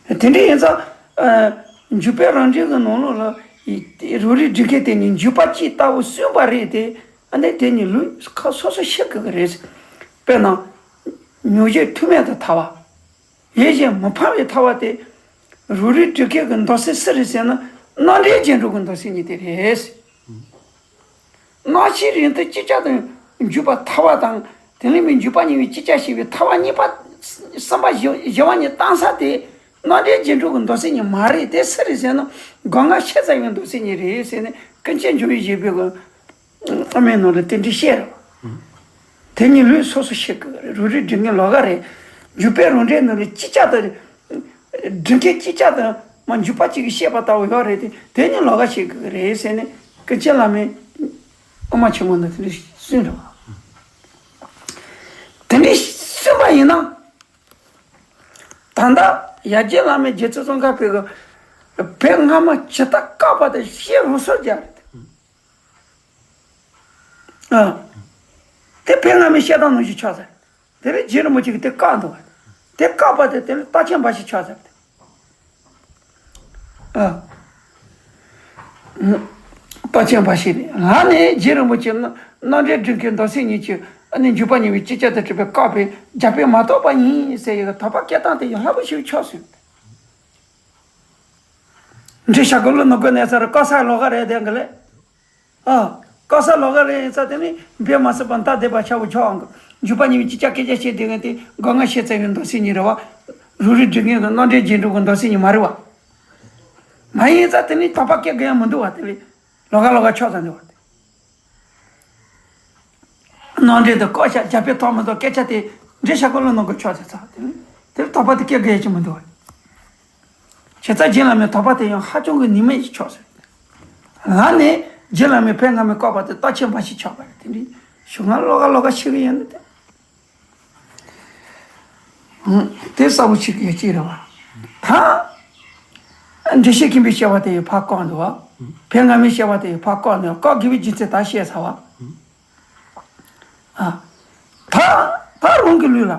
རེད། དེ་འདྲ་ཡིན་ཙང་། འཇུག་པའི་རང་འགྲེལ་གྱི་ནང་ལོགས་ལ་རོ་རིག་སྒྲིག་མཁན་དེ་གཉིས་འཇུག་པ་གཅིག་ལྟ་བུ་གསུངས་པ་རེད་དེ། ཨ་ནི་དེ་གཉིས་ལུགས་ཁ་སོ་སོ་བཤད་དགོས་ཀྱི་རེད། དཔེར་ན། མྱོང་བྱེད་ཐུག་མེད་དུ་ཐལ་བ། ཡིད་བཞིན་མི་ཕམ་པའི་ཐལ་བ་དེ། རོ་རིག་སྒྲིག་མཁན་གྱི་མདོ་སྲིད་སུ་རེད་ཟེར་ན། རྣམ་འགྲེལ་རྒྱན་དྲུག་གི་མདོ་སྲིད་གཉིས་དེ་རེད། རྣམ་ཤེས་རིང་དུ་ཅིག་ཅར་དུ་འཇུག་པའི་ཐལ་བ་དང་། དེ་ལས་མི་འཇུག་པ་ཉེ་བས་ཅིག་ཅར་ཞེས་པའི་ཐལ་བ་གཉིས་པ། གསུམ་པ་བཞི་བཞི་བ་གཉིས་བཏང་ས་དེ། རྣམ་འགྲེལ་རྒྱན་དྲུག་གི་མདོ་སྲིད་གཉིས་མ་རེད། དེ་སུ་རེད་ཟེར་ན། སྒོ་ལྔ་བཤད་ཚར་བའི་མདོ་སྲིད་གཉིས་རེད་ཟེར་ནས་ཀུན་མཁྱེན་འཇམ་དབྱངས་བཞད་པའི་གི། ཨ་མའི་ནང་ལ་དེ་འདྲ་བཤད་རེད། དེ་གཉིས་ལུགས་སོ་སོ་བཤད་དགོས་རེད། རོ་རིག་སྒྲིག་མཁན་ལོགས་ཀ་རེད། འཇུག་པའི་རང་འགྲེལ་ནང་ལ་ཅིག་ཅར་དུ། སྒྲིག་མཁན་ཅིག་ཅར་དུ་མ་འཇུག་པ་གཅིག་གིས་བཤད་པ་ལྟ་བུ་ཡོད་རེད་དེ། དེ་གཉིས་ལོགས་ཀ་བཤད་དགོས་རེད་ཟེར་ནས་ཀུན་མཁྱེན་བླ་མས་དབུ་མ་ཆེན་མོ་ནང་དེ་འདྲ་གསུངས་འདུག། དེ་འདྲ་གསུངས་པ་ཡིན་ན། ད་ལྟ་ཡར་རྒྱས་བླ་མའི་རྗེ་བཙུན་ཙོང་ཁ་པའི་གི་བོད་སྔ་མ་ཇི་ལྟར་བཀག་པ་དེ་བཤད་རུ་སོར་རྒྱག་རེད། ཨ། དེ་བོད་སྔ་མའི་བཤད་སྟངས་ནང་བཞིན་ཆགས་ཚར། དེ་ལས་རྗེ་རིན་པོ་ཆེ་གིས་དེ་བཀག་འདུག་བ། དེ་བཀག་པ་དེ་དེ་ལས་རྟགས་ཅན་འབའ་ཞིག་ཆགས་ཚར་ཏེ། ཨ། རྟགས་ཅན་འབའ་ཞིག་རེད། ལ་ནས་རྗེ་རིན་པོ་ཆེ་རྣམ་འགྲེལ་སྒྲིག་མཁན་མདོ་སྲིད་གཉིས་ཀྱི། ཨ་ནི་འཇུག་པ་ཉེ་བས་ཅིག་ཅར་དུ་འཁྲུལ་པའི་བཀག་པའི་རྒྱ་དཔེ་མ་གཏོགས་པ་ཡིན་ཟེར་ཡག་གི་དོགས་པ་སྐྱེ་སྟངས་དེ་ཡང་སླ་པོ་ཞིག་ཆགས་སོང་། འདྲེ་ཤ་ཀུ་ལུ་ནོ་གོ་ནས་ས་ར་ཀ་ས་ལོ་ག་རེ་དེ་ག་ལེ། ཨ། ཀ་ས་ལོ་ག་རེ་ཡིན་ས་དེ་ནི་འབེ་མ་སི་པ་མཐའ་དེ་པ་ཆ་བུ་ཆོག་ཨང་གི། འཇུ་པ་ཉི་བི་ཅི་ཅག་སྐད་ཆ་བཤད་དེ་ག་དེ་གོ་ང་ཤེས་ཚ་བའི་མདོ་སི་ཉི་རེ་བ། རུ་རི་འབྲི་ངེས་གི་རྣམ་འདྲེན་རྗེས་འགྲོ་གི་མདོ་སི་ཉི་མ་རེ་བ། མ་ཡིན་ས་དེ་ནི་དོགས་པ་སྐྱེ་གི་ཡང་མི་འདུག་བ། དེ་ལས་ལོ་ག་ལོ་ག་ཆོག་ས་འདུག་བ། ནང་འདྲེན་དུ་བཀོད་བཞག་རྒྱ་དཔེ་ཐོག་མ་དང་སྐད་ཆ་དེ་འདྲེ་ཤ་ཀུ་ལོ་ནང་གི་ཆོག་ཟེར་ཚ་དེ་ནི་དེར་དོགས་པ་དེ་སྐྱེ་དགོས་ཀྱི་མི་འདུག་བ། བྱས་ཙང་རྗེ་བླ་མའི་དོགས་པ་དེ་ཡང་ཧ་ཅང་གི་ཉི་མ་ཞིག་ཆོག་ཟེར། ལ་ནས་རྗེ་བླ་མའི་ཕན་སྔ་མའི་བཀོད་པ་དེ་རྟགས་ཆེན་འབའ་ཞིག་ཆོག་པ་རེད། དེ་འདྲའི་ཞུ་ང་ལོ་ག་ལོ་ག་ཤི་གི་ཡོད་ནི་དེ། དེ་གསལ་པོ་ཞིག་ཡོད་ཀྱི་རེད་བ། ད་འགྲེལ་བཤད་མཁན་པོའི་བཤད་པ་དེ་ཡི་ཕར་བཀག་འདུག་བ། ཕན་སྔ་མའི་བཤད་པ་དེ་ཡི་ཕར་བཀག་འདུག་བ། བཀག་དགོས་པའི་རྒྱུ་མཚན་ད་བཤད་ཚར་བ། ཨ། ད་ད་རང་གི་ལུས་ལ།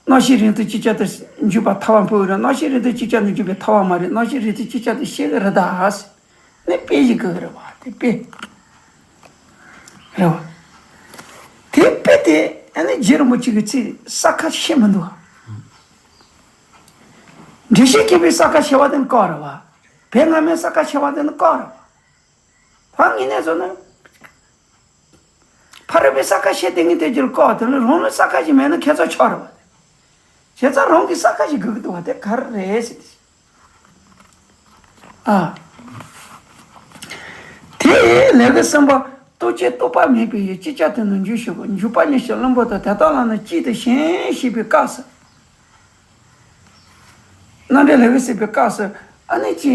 རྣམ་ཤེས་རིང་དུ་ཅིག་ཅར་དུ་འཇུག་པ་ཐལ་བ་འཕོ་བའི་རང་། རྣམ་ཤེས་རིང་དུ་ཅིག་ཅར་དུ་འཇུག་པའི་ཐལ་བ་མ་རེད། རྣམ་ཤེས་རིང་དུ་ཅིག་ཅར་དུ་ཤེས་གི་རེད་ད། ནི་དཔེ་ཞིག་གི་རེད་བ། དེ་དཔེ་རེད་བ། དེ་དཔེ་དེ་ཨ་ནི་རྗེ་རིན་པོ་ཆེ་གི་ཚིག་ས་ཁ་ཤེས་མི་འདུག་བ། འགྲེལ་བཤད་མཁན་པོའི་ས་ཁ་ཤེས་པ་དེ་ནི་བཀག་རེད་བ། བན་སྔ་མའི་ས་ཁ་ཤེས་པ་དེ་ནི་བཀག་རེད་བ། ད་ངས་ནས་བཟོ་ན། ཕ་རོལ་པོའི་ས་ཁ་ཤེས་དེ་ངས་དེ་རྒྱུར་བཀག་དེ་ལ་རང་ལ་ས་ཁ་ཞིག་མེད་ན་ཁྱེད་ཚོ་ཆོག་རེད་བ། བྱས་ཙང་རང་གི་ས་ཁ་ཞིག་དགོས་ཀྱི་འདུག་བ། དེ་ག་རེ་རེད་ཟེར་ཏེ། ཨ། དེ་ལས་ཀ་གསུམ་པ། རྟོག་བཅས་རྟོག་པ་མེད་པའི་ཡུལ། ཅིག་ཅར་དུ་ནི་འཇུག་ཤེས་པ། འཇུག་པ་ཉིད་ཞི་བ་བླུན་པོ་དང་། དེ་དག་ལ་ནི་གཅིག་ཏུ་ཞེན་ཞེས་པའི་སྐབས་སུ། རྣམ་འགྲེལ་ལེའུ་གསུམ་པའི་སྐབས་སུ་ཨ་ནི་ཅི།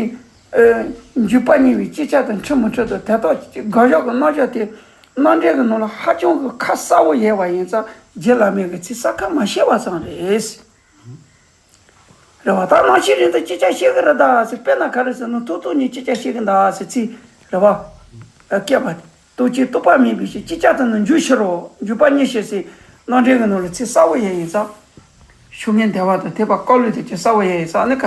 འཇུག་པ་གཉིས་པའི་ཅིག་ཅར་དུ་འཁྲུལ་མི་འཁྲུལ་དང་དེ་དག་དགག་བཞག་གི་རྣམ་གཞག་དེ་རྣམ་འགྲེལ་གྱི་ནང་ལ་ཧ་ཅང་གི་ཁ་གསལ་པོ་ཡོད་པ་ཡིན་ཙང་རྗེ་བླ་མའི་གི་ཚིག་ས་ཁ་མ་ཤེས་པ་ཙམ་རེད། རེད་བ། ད་རྣམ་ཤེས་རིང་དུ་ཅིག་ཅར་ཤེས་ཀྱི་རེད་ད་ཟེར། དཔེར་ན་ག་རེ་ཟེར་ན་ཐུག་ཐུག་གཉིས་ཅིག་ཅར་ཤེས་ཀྱི་འདུག་ཟེར་ཚིག་རེད་བ། སྐྱེས་པ་དེ། རྟོག་བཅས་རྟོག་པ་མེད་པའི་ཕྱིར། ཅིག་ཅར་དུ་ནི་འཇུག་ཕྱིར་རོ། འཇུག་པ་གཉིས་ཞེས་ཟེར། རྣམ་འགྲེལ་གྱི་ནང་ལ་ཚིག་གསལ་པོ་ཡོད་ཡིན་ཙང་། ཤུགས་ངན་བདེ་བ་དང་ཐེག་པ་བཀའ་བློན་དེ་ཚོ་གསལ་པོ་ཡོད་ཡིན་ཙང་ནི་ག།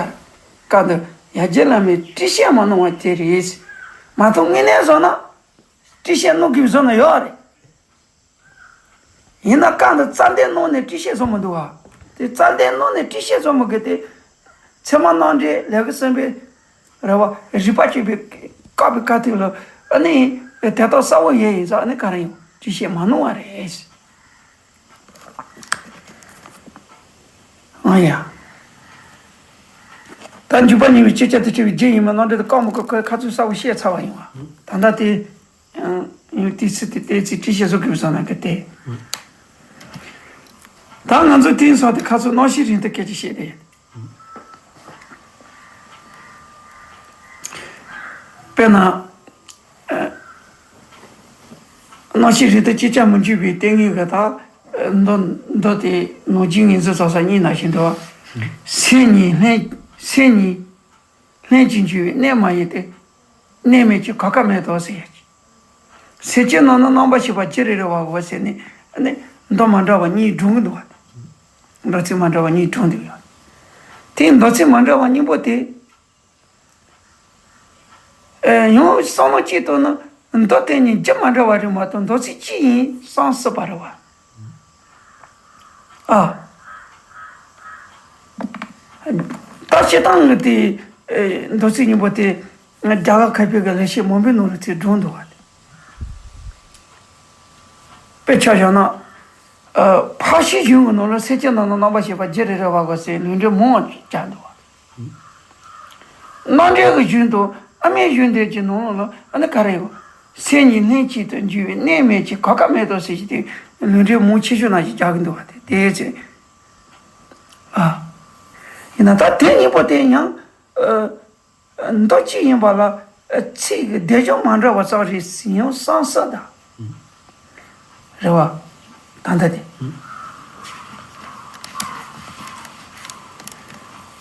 བཀའ་འདི་ཡར་རྗེ་བླ་མས་ཏྲི་ཤད་མ་གནང་བ་དེ་རེད། མ་གཏོགས་དངོས་གནས་བཟོ་ན། ཏྲི་ཤད་གནང་དགོས་བཟོ་ན་ཡོད་རེད། ཡིན་ན་བཀའ་འདི་རྩ་འདོན་གནང་ནས་ཏྲི་ཤད་བཟོ་མི་འདུག་བ། དེ་རྩ་འདོན་གནང་ནས་ཏྲི་ཤད་བཟོ་མི་དགོས་ཏེ། ཚད་མ་རྣམ་འགྲེལ་ལེའུ་གསུམ་པའི། རེད་བ། རིགས་པ་གཅིག་པའི་བཀག་པའི་བཀའ་ཐོག་ལ་ཨ་ནི་དེ་དག་གསལ་པོ་ཡོད་ཡིན་ཙང་ཨ་ནི་ག་རེ་ཡང་ཅི་བཤད་མ་གནང་བ་རེད། ཨ་ཡ། ད་འཇུག་པ་གཉིས་པའི་ཅིག་ཅར་དུ་འཁྲུལ་བའི་རྒྱུ་ཡིན་པ་རྣམ་འགྲེལ་དུ་བཀག་མི་བཀག་ཁོའི་ཁ་ཚུལ་གསལ་པོ་བཤད་ཚར་བ་ཡིན་བ། ད་ལྟ་དེ། ཡང་དེའི་ཚིག་དེ་དེའི་ཚིག་ཏྲི་ཤད་བཟོ་དགོས་བསམ་ན་གི་དེ། ད་ང་ཚོ་དེང་སང་དེ་ཁ་ཚུར་རྣམ་ཤེས་རིང་དུ་སྐད་ཆ་བཤད་དེ། དཔེར་ན། རྣམ་ཤེས་རིང་དུ་ཅིག་ཅར་མི་འཇུག་པའི་ལྟས་ངན་གྱི་ད། མདོ་མདོ་དེ་ནང་རྒྱུ་ངེས་འཛིན་རྩ་ས་གཉིས་ནང་བཞིན་དུ། སེམས་ཉིད་ལྷན་སེམས་ཉིད། ལྷན་ཅིག་འབྱུང་བའི་གནས་མ་ཡིན་ཏེ། གནས་མེད་ཀྱི་གོ་སྐབས་མེད་དོ་ཟེར་ཡ་ཅིག་སེམས་ཅན་རྣམས་ནི་རྣམ་པར་ཤེས་པ་རྒྱུད་རེ་རེ་བ་གོ་ཟེར་ནས་ནི་མདོ་མ་འདྲ་བ་གཉིས་སྒྲུང་གི་འདུག་བ། མདོ་ཚིག་མ་འདྲ་བ་གཉིས་སྒྲུང་འདུག་ཡ། དེ་མདོ་ཚིག་མ་འདྲ་བ་གཉིས་པོ་དེ། ཡང་བསམ་བློ་གཅིག་གཏོང་ན་མདོ་དེ་གཉིས་རྒྱུ་མ་འདྲ་བ་རེད་མ་གཏོགས་མདོ་ཚིག་གཅིག་ཡིན་བསམ་སྲིད་པ་རེད་བ། ཨ། ད་སྤྱིར་བཏང་གི་དེ། མདོ་ཚིག་གཉིས་པོ་དེ། རྒྱ་གར་མཁས་པའི་གི་ལེགས་བཤད་མང་པོའི་ནང་ལ་དེ་སྒྲུང་འདུག་བ། དཔེ་ཆ་བཞག་ན། ཕར་ཕྱིན་གཞུང་གི་ནང་ལ་སེམས་ཅན་རྣམས་ནི་རྣམ་པར་ཤེས་པ་རྒྱུད་རེ་རེ་བ་གོ་ཟེར་ལུང་འདྲེན་མང་བ་བྱས་འདུག་བ། རྣམ་འགྲེལ་གྱི་གཞུང་དང་ཨ་མའི་གཞུང་འདི་གི་ནང་ལ་ཨ་ནི་ག་རེ་ཡོད། སེམས་ཉིད་ལྷན་ཅིག་ཏུ་འབྱུང་བའི་གནས་མེད་ཅིང་གོ་སྐབས་མེད་དོ་ཟེར་གྱི་དེ་ལུང་འདྲེན་མང་ཆེ་ཤོས་ནང་བཞིན་རྒྱག་གི་འདུག་བ་དེ་དེའི་ཚེ། ཨ། ཡིན་ན་ད་དེ་གཉིས་པོ་དེ་ཡང་། མདོ་གཅིག་ཡིན་པ་ལ་ཚིག་གི་སྡེབ་སྦྱོར་མ་འདྲ་བ་ཙམ་རེད་ཟིན་ཡང་བསམ་སྲིད་ད། རེད་བ། ད་ལྟ་དེ།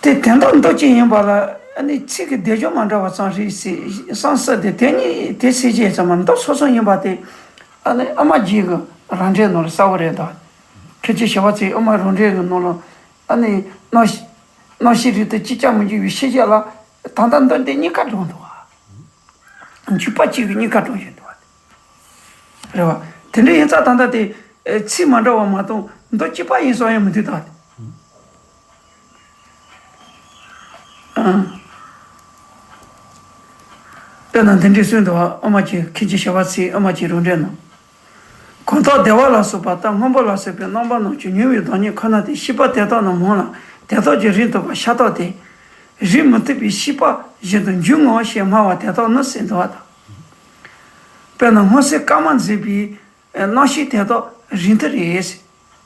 དེ་དོན་དག་མདོ་གཅིག་ཡིན་པ་ལ་ཨ་ནི་ཚིག་གི་སྡེབ་སྦྱོར་མ་འདྲ་བ་ཙམ་རེད་ཟེར་བསམ་སྲིད་དེ་དེ་ཉིད་དེ་སྲིད་ཅེས་ཙམ་མ་མདོ་སོ་སོ་ཡིན་པ་དེ་ཨ་ནི་ཨ་མ་རྗེ་གི་རང་འགྲེལ་ནང་ལ་གསལ་པོ་རེད་ད། མཁན་ཆེན་ཞི་བ་འཚོས་ཨ་མ་རང་འགྲེལ་གི་ནང་ལ་ཨ་ནི་རྣམ་རྣམ་ཤེས་རིང་དུ་ཅིག་ཅར་མི་འཇུག་པའི་ཤེས་བྱ་ལ་ད་ལྟ་མདོ་འདི་གཉིས་ཀ་སྒྲུང་འདུག་བ། འཇུག་པ་གཅིག་གི་གཉིས་ཀ་སྒྲུང་བཞིན་འདུག་བ། རེད་བ། དེ་འདྲ་ཡིན་ཙང་ད་ལྟ་དེ་ཚིག་མ་འདྲ་བ་མ་གཏོགས་མདོ་གཅིག་པ་ཡིན་སོང་ཡང་མི་འདུག་ད། ཨང་། དཔེར་ན་འདི་འདྲའི་གསུངས་འདུག་པ། དབུ་མ་གི་མཁན་ཆེན་ཞི་བ་འཚོའི་དབུ་མ་གི་རང་འགྲེལ་ནང་། གང་དག་བདེ་བ་ལ་སོགས་པ་དང་སྔོན་པོ་ལ་སོགས་པའི་རྣམ་པ་རྣམས་ཀྱང་མྱོང་བའི་བདག་ཉིད་ཁོ་ན་སྟེ། ཤེས་པ་དེ་དག་ནི་མིང་ལ་དེ་དག་ཀྱང་རིགས་མཐུན་པ་ཤ་སྟག་སྟེ། རིགས་མི་མཐུན་པའི་ཤེས་པ་བཞིན་དུ་འགྱུར་ངོ་ཞེས་སྨྲ་བ་དེ་དག་ནི་ཟེར་འདུག་པ་དང་། དཔེར་ན་སྔོ་སེར་དཀར་དམར་འཛིན་པའི་རྣམ་ཤེས་དེ་དག་རིགས་མཐུན་རེད།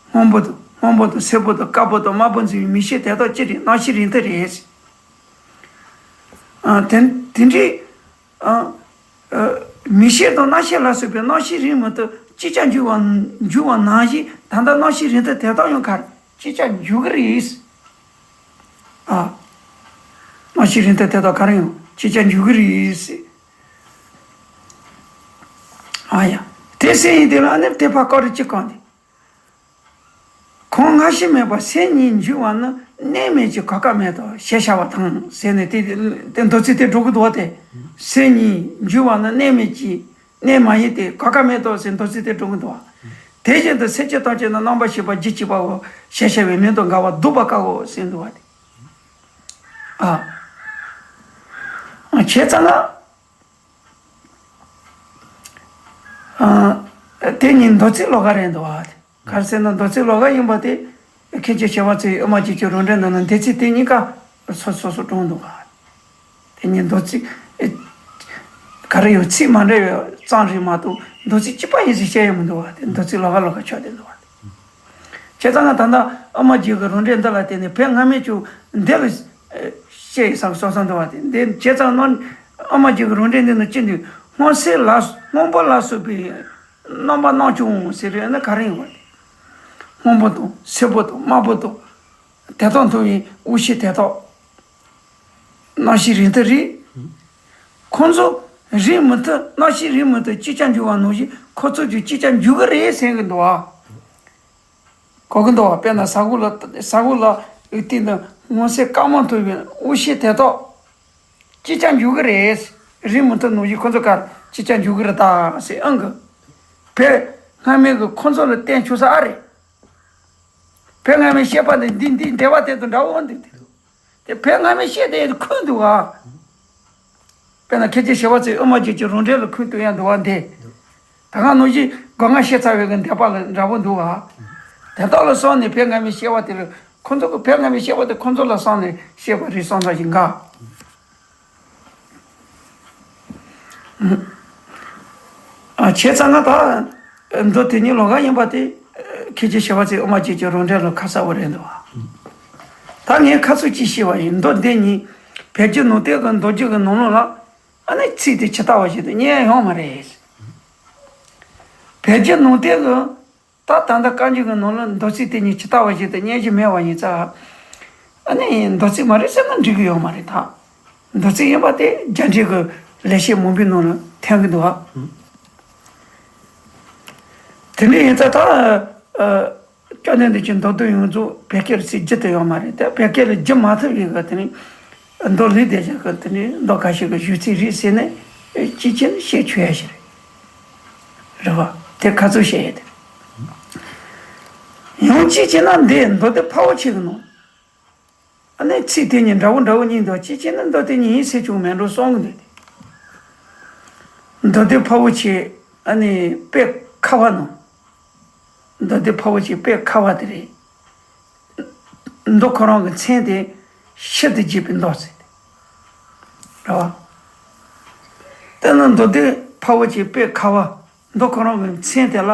སྔོན་པོ་དང་སྔོན་པོ་དང་སེར་པོ་དང་དཀར་པོ་དང་དམར་པོ་འཛིན་པའི་མིག་ཤེས་དེ་དག་ཅི་རིགས་རྣམ་ཤེས་རིགས་མཐུན་རེད། ཨ། དེ་དེ་འདྲའི། ཨ། ཨ། མིག་ཤེས་དང་རྣམ་ཤེས་ལ་སོགས་པའི་རྣམ་ཤེས་རིགས་མི་མཐུན་ཅིག་ཀྱང་འགྱུར་བ་འགྱུར་བ་ནང་བཞིན། ད་ལྟ་རྣམ་ཤེས་རིགས་མཐུན་དེ་དག་ཡང་ག་རེ་ཅིག་ཀྱང་འགྱུར་གྱི་རེད། ཨ། རྣམ་ཤེས་རིགས་མཐུན་དེ་དག་ག་རེ་ཡང་ཅིག་ཀྱང་འགྱུར་གྱི་རེད། ཨ་ཡ། དེ་སེམས་ཡིན་དེ་ལ་ཨ་ནི་དེ་ཕར་སྐོར་རེ་གཅིག་གང་དེ། གང་སྔ་ཕྱི་མེད་པར་སེམས་ཉིད་འགྱུར་བ་ནི་གནས་མེད་ཀྱི་གོ་སྐབས་མེད་དོ་ཞེས་བྱ་བ་དང་ཟེར་ནས། དེ་དེ་མདོ་ཚིག་དེ་འགྲོ་གི་འདུག་པ། དེ་སེམས་ཉིད་འགྱུར་བ་ནི་གནས་མེད་ཀྱི་གནས་མ་ཡིན་ཏེ་གོ་སྐབས་མེད་དོ་ཟེར་མདོ་ཚིག་དེ་འགྲོ་གི་འདུག་པ། དེ་བཞིན་དུ་སེམས་ཅན་ཐམས་ཅད་ནི་རྣམ་པར་ཤེས་པ་རྒྱུད་གཅིག་པའོ་ཞེས་བྱ་བའི་མིང་དང་འགལ་བར་སྡུད་པ་དཀའོ་ཟེར་འདུག་པ། དེ། ཨ། བྱས་ཙང་ན། ཨ། དེ་ཉིད་མདོ་ཚིག་ལོགས་ཀ་རེད་འདུག་པ། ག་རེ་ཟེར་ན་མདོ་ཚིག་ལོགས་ཀ་ཡིན་པ་དེ། མཁན་ཆེན་ཞི་བ་འཚོའི་དབུ་མ་འཇུག་ཆོག་རང་འགྲེལ་ནང་ན་འདོད་ཚིག་དེ་གཉིས་ཀ་སོ་སོ་སོ་དྲངས་འདུག་པ། དེ་ཉིད་མདོ་ཚིག་ག་རེ་ཡོད། ཚིག་མ་འདྲ་བའི་ཙམ་རེད་མ་གཏོགས་མདོ་ཚིག་གཅིག་པ་ཡིན་ཟེར་བཤད་ཡོད་མི་འདུག་པ། དེ་མདོ་ཚིག་ལོགས་ཀ་ལོགས་ཀ་ཆགས་བསྡད་འདུག་པ། བྱས་ཙང་ང་ད་ལྟ་དབུ་མ་འཇུག་གི་རང་འགྲེལ་འདི་ལ་བརྟེན་ནས་བོད་སྔ་མའི་ཆོས་འདི་ལ་བཤད་ཡོད་བསམ་བསམ་འདུག་པ། དེ་འདི་བྱས་ཙང་ནང་དབུ་མ་འཇུག་གི་རང་འགྲེལ་འདི་ནང་ཅི་འདུག་སྔོ་སེར་ལ་སྔོན་པོ་ལ་སོགས་པའི་རྣམ་པ་རྣམས་ཀྱང་ཟེར་ཡོད་ན་ག་རེ་ཡིན་པ། དེ་སྔོན་པོ་དང་སེར་པོ་དང་དམར་པོ་དང་དེ་དག་མཐོང་བའི་དབུ་ཤེས་དེ་དག་རྣམ་ཤེས་རིགས་མཐུན་རེད། ཁོང་ཚོ་རིགས་མི་མཐུན། རྣམ་ཤེས་རིགས་མི་མཐུན་ཅིག་ཀྱང་འགྱུར་བ་ནང་བཞིན་ཁོ་ཚོ་ཀྱང་ཅིག་ཀྱང་འགྱུར་གྱི་རེད་ཟེར་གྱི་འདུག་པ། གོ་གི་འདུག་པ། དཔེར་ན་ས་འོག་ལ་ས་འོག་ལ་སྟེང་དུ་སྔོ་སེར་དཀར་དམར་མཐོང་བའི་དབུ་ཤེས་དེ་དག་ཅིག་ཀྱང་འགྱུར་གྱི་རེད། རིགས་མི་མཐུན་ནང་བཞིན་ཁོ་ཚོ་ག་རེ་ཅིག་ཀྱང་འགྱུར་གྱི་རེད་ད་ཟེར་ཨང་གི། བོད་སྔ་མའི་གི་ཁོ་ཚོ་ལ་བསྟན་ཆོག་ས་ཨ་རེད། བོད་སྔ་མའི་བཤད་པ་འདི་འདི་འདི་འགྲེལ་པ་དེ་དང་འདྲ་བོ་འདུག་སྟེ། དེ་བོད་སྔ་མའི་བཤད་དེ་ཁུངས་འདུག་ག། དཔེར་ན་མཁན་ཆེན་ཞི་བ་འཚོའི་དབུ་མ་འཇུག་ཆོག་རང་འགྲེལ་ལ་ཁུངས་གཏུགས་ཡ་འདུག་པ་འདི། ད་ག་ནང་བཞིན་སྒོ་ལྔ་བཤད་ཚར་བའི་གི་འདོད་པ་ལ་འདྲ་བོ་འདུག་ག། དེ་དག་ལ་སོང་ནས་བོད་སྔ་མའི་བཤད་པ་དེ་ལ་ཁོང་ཚོ་གི་བོད་སྔ་མའི་བཤད་པ་དེ་ཁོང་ཚོ་ལ་སོང་ནས་བཤད་པ་རེད་བསམ་ས་ཞིག་འགའ། ཨ། བྱས་ཙང་ང་ད་མདོ་དེ་ཉིད་ལོགས་ཀ་ཡིན་པ་དེ་མཁན་ཆེན་ཞི་བ་འཚོའི་དབུ་མ་འཇུག་ཆོག་རང་འགྲེལ་ལ་ཁ་གསལ་པོ་རེད་འདུག་པ། ད་ངས་ཁ་ཚུགས་ཅིག་བཤད་པ་ཡིན། མདོ་འདི་ཉིད་བོད་བརྒྱུད་ནང་བསྟན་གྱི་མདོ་རྒྱུད་ཀྱི་ནང་ལོགས་ལ་ཨ་ནི་ཚིག་དེ་ཇི་ལྟ་བ་བཞིན་དུ་རྙེད་ཡོད་མ་རེད། བོད་བརྒྱུད་ནང་བསྟན་གྱི་ད་ད་ལྟ་བཀའ་འགྱུར་གྱི་ནང་ལ་མདོ་ཚིག་དེ་ཉིད་ཇི་ལྟ་བ་བཞིན་དུ་རྙེད་རྒྱུ་མེད་པ་ཡིན་ཙང་། ཨ་ནི་མདོ་ཚིག་མ་རེད་ཟེར་ན་འགྲིག་གི་ཡོད་མ་རེད་ད། མདོ་ཚིག་ཡིན་པ་དེ་རྒྱ་འགྲེལ་གྱི་ལེགས་བཤད་མང་པོའི་ནང་ལ་ཐོན་གྱི་འདུག་པ། དེ་འདྲ་ཡིན་ཙང་ད། ཨ། སྐྱབས་གནས་འདི་ཆོས་མདོ་དོན་ཡོངས་རྫོགས་བོད་སྐད་ལ་ཚིག་བསྒྱུར་ཐུབ་ཡོད་མ་རེད་དེ། བོད་སྐད་ལ་བསྒྱུར་མ་ཐུབ་ཡོད་གི། དེ་ནི་མདོ་ལུགས་དེ་བཞག་གི། དེ་ནི་མདོ་ཁ་ཤས་ཀྱི་ཞུ་ཚིག་རེད་ཟེར་ནས་ཅིག་བྱས་ན་བཤད་ཆོག་ཡ་ཞིག་རེད། རེད་པ། དེ་ཁ་ཚུགས་བཤད་ཡ་དེ། ཡང་ཅིག་བྱས་ན་འདི་མདོ་སྡེ་འཕགས་པོ་ཆེ་གི་ནང་། ཨ་ནི་ཚིག་དེ་གཉིས་འདྲ་བོ་འདྲ་བོ་གཉིས་འདུག་ཅིག་བྱས་ན་མདོ་དེ་གཉིས་ཡིན་ཟེར་ཆོག་མེད་འགྲོ་གསུང་གི་འདུག་སྟེ། མདོ་སྡེ་འཕགས་པོ་ཆེ་ཨ་ནི་དཔེ་ཁ་བ་ནང་། མདོ་སྡེ་འཕགས་པོ་ཆེ་དཔེ་ཁ་བ་དེ་རེད། མདོ་ཁོ་རང་གི་མཚན་དེ་ཕྱིར་དུ་བརྗོད་པའི་མདོ་ཟེར་ཏེ། རེད་པ། དེ་ནི་མདོ་སྡེ་འཕགས་པོ་ཆེ་དཔེ་ཁ་བ། མདོ་ཁོ་རང་གི་མཚན་དེ་ལ་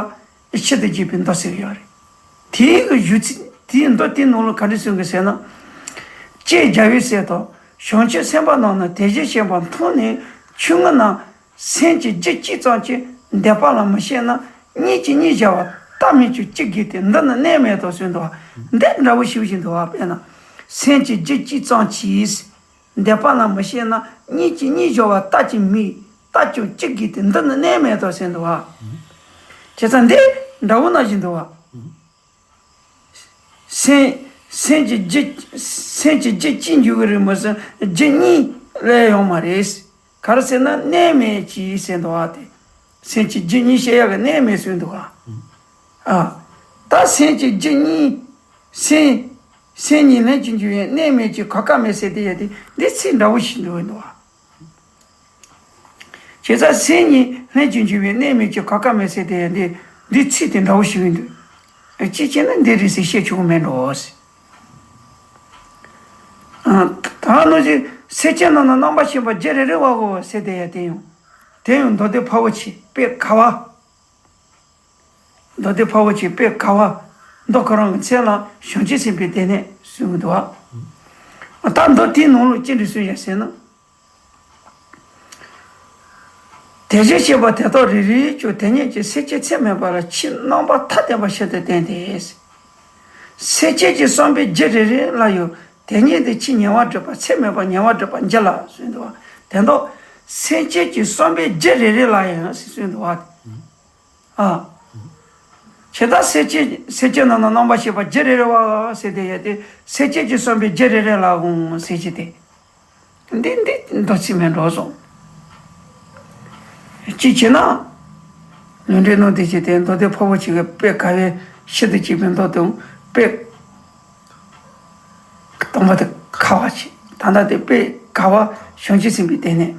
ཕྱིར་དུ་བརྗོད་པའི་མདོ་ཟེར་གྱི་ཡོད་རེད། དེའི་གི་ཞུ་ཚིག་དེའི་མདོ་དེའི་ནང་ལ་ག་འདྲ་གསུངས་གི་ཟེར་ན། ལྕེ་རྒྱལ་བའི་ཟེར་དང་། བྱང་ཆུབ་སེམས་དཔའ་རྣམས་ནི་དེ་བཞིན་གཤེགས་པ་མཐོང་ནས་ཆོས་ངུ་ན། སེམས་ཀྱི་རྒྱུད་གཅིག་ཙམ་གྱིས་འདོད་པ་ལ་མི་སྐྱེ་ན། གཉིས་ཀྱིས་གཉིས་སྦྱར་བ་ལྟ་མིན་ཀྱང་ཅི་དགོས་ཏེ། འདི་ནི་གནས་མེད་དོ་གསུངས་འདུག་པ། འདི་འདྲ་བོ་ཞིག་བཞིན་དུ་བ། དཔེར་ན། སེམས་ཀྱི་རྒྱུད་གཅིག་ཙམ་གྱིས་འདོད་པ་ལ་མི་སྐྱེ་ན། གཉིས་ཀྱིས་གཉིས་སྦྱར་བ་ལྟ་ཀྱང་མི་ལྟ་ཀྱང་ཅི་དགོས་ཏེ། འདི་ནི་གནས་མེད་དོ་གསུངས་འདུག་པ། བྱས་ཙང་འདི་འདྲ་བོ་ནང་བཞིན་འདུག་པ། སེམས་སེམས་ཀྱི་རྒྱུད་སེམས་ཀྱི་རྒྱུད་གཅིག་འགྱུར་གྱི་རེད་མ་ཟད་རྒྱུད་གཉིས་སླེབས་ཡོང་མ་རེད། ག་རེ་ཟེར་ན་གནས་མེད་ཀྱིས་ཟེར་འདུག་པ། དེ་སེམས་ཀྱི་རྒྱུད་གཉིས་བཤད་ཡག་གི་གནས་མེད་ཟེར་འདུག་པ། ཨ། ད་སེམས་ཀྱི་རྒྱུད་གཉིས་སེམས་སེམས་གཉིས་ལྷན་ཅིག་འགྱུར་བའི་གནས་མེད་ཀྱི་གོ་སྐབས་མེད་ཟེར་དེ་ཡ་དེ་འདི་ཚིག་འདྲ་བོ་ཞིག་འདུག་འདུག་པ། བྱས་ཙང་སེམས་ཉིད་ལྷན་ཅིག་འབྱུང་བའི་གནས་མེད་ཀྱི་གོ་སྐབས་མེད་ཟེར་དེ་འདི་འདི་ཚིག་དེ་འདྲ་བོ་ཞིག་འདུག་གཅིག་བྱས་ན་འདི་རེད་ཟེར་བཤད་ཆོག་གི་མེད་འགྲོ་ཟེར། ད་ནོ་ཞིག་སེམས་ཅན་རྣམས་ན་རྣམ་པར་ཤེས་པ་རྒྱུད་རེ་རེ་བའོ་ཟེར་དེ་ཡང་དེ་ཡང་དེ་ཡང་མདོ་སྡེ་འཕགས་པོ་ཆེ་དཔེ་དགའ་བ། མདོ་སྡེ་འཕགས་པོ་ཆེ་དཔེ་དགའ་བ། མདོ་ཁོ་རང་གི་མཚན་ལ་བྱང་ཆུབ་སེམས་དཔའི་སྡེ་སྣོད་གསུངས་འདུག་བ། ད་མདོ་དེའི་ནང་ལ་ཅི་འདྲ་གསུངས་ཡོད་ཟེར་ན། དེ་བཞིན་གཤེགས་པ་དེ་དག་རེ་རེས་ཀྱང་དེ་ཉིད་ཀྱི་སེམས་ཅན་ཚད་མེད་པ་ལ་ཆོས་རྣམ་པར་ཐ་དད་པ་བཞིན་དུ་བསྟན་ཏེ། སེམས་ཅན་གྱི་བསམ་པའི་རྒྱུད་རེ་རེ་ལ་ཡང་དེ་ཉིད་དུ་ཆོས་ཉེ་བར་སྒྲུབ་པ་ཚད་མེད་པ་ཉེ་བར་སྒྲུབ་པ་འགྱུར་ལ་གསུངས་འདུག་བ། དེ་དག་སེམས་ཅན་གྱི་བསམ་པའི་རྒྱུད་རེ་རེ་ལ་ཡང་ཞེས་གསུངས་འདུག་བ། ཨ། ཇི་ལྟར་སེམས་ཅན་སེམས་ཅན་རྣམས་ན་རྣམ་པར་ཤེས་པ་རྒྱུད་རེ་རེ་བ་ཟེར་དེ་ཡོད་དེ་སེམས་ཅན་གྱི་བསམ་པའི་རྒྱུད་རེ་རེ་ལའང་ཟེར་གྱི་དེ། འདི་འདི་མདོ་ཚིག་མེད་འགྲོ་སོང་། གཅིག་བྱས་ན། ལུང་འདྲེན་ནང་དེ་བྱས་ཏེ་མདོ་སྡེ་འཕགས་པོ་ཆེ་གི་དཔེ་དགའ་བའི་ཤིན་ཏུ་གཅིག་པའི་མདོ་དང་དཔེ། དང་པོ་དེ་དགའ་བ་ཆེ། ད་ལྟ་དེ་དཔེ་དགའ་བ་བྱང་ཆུབ་སེམས་དཔའི་སྡེ་སྣོད།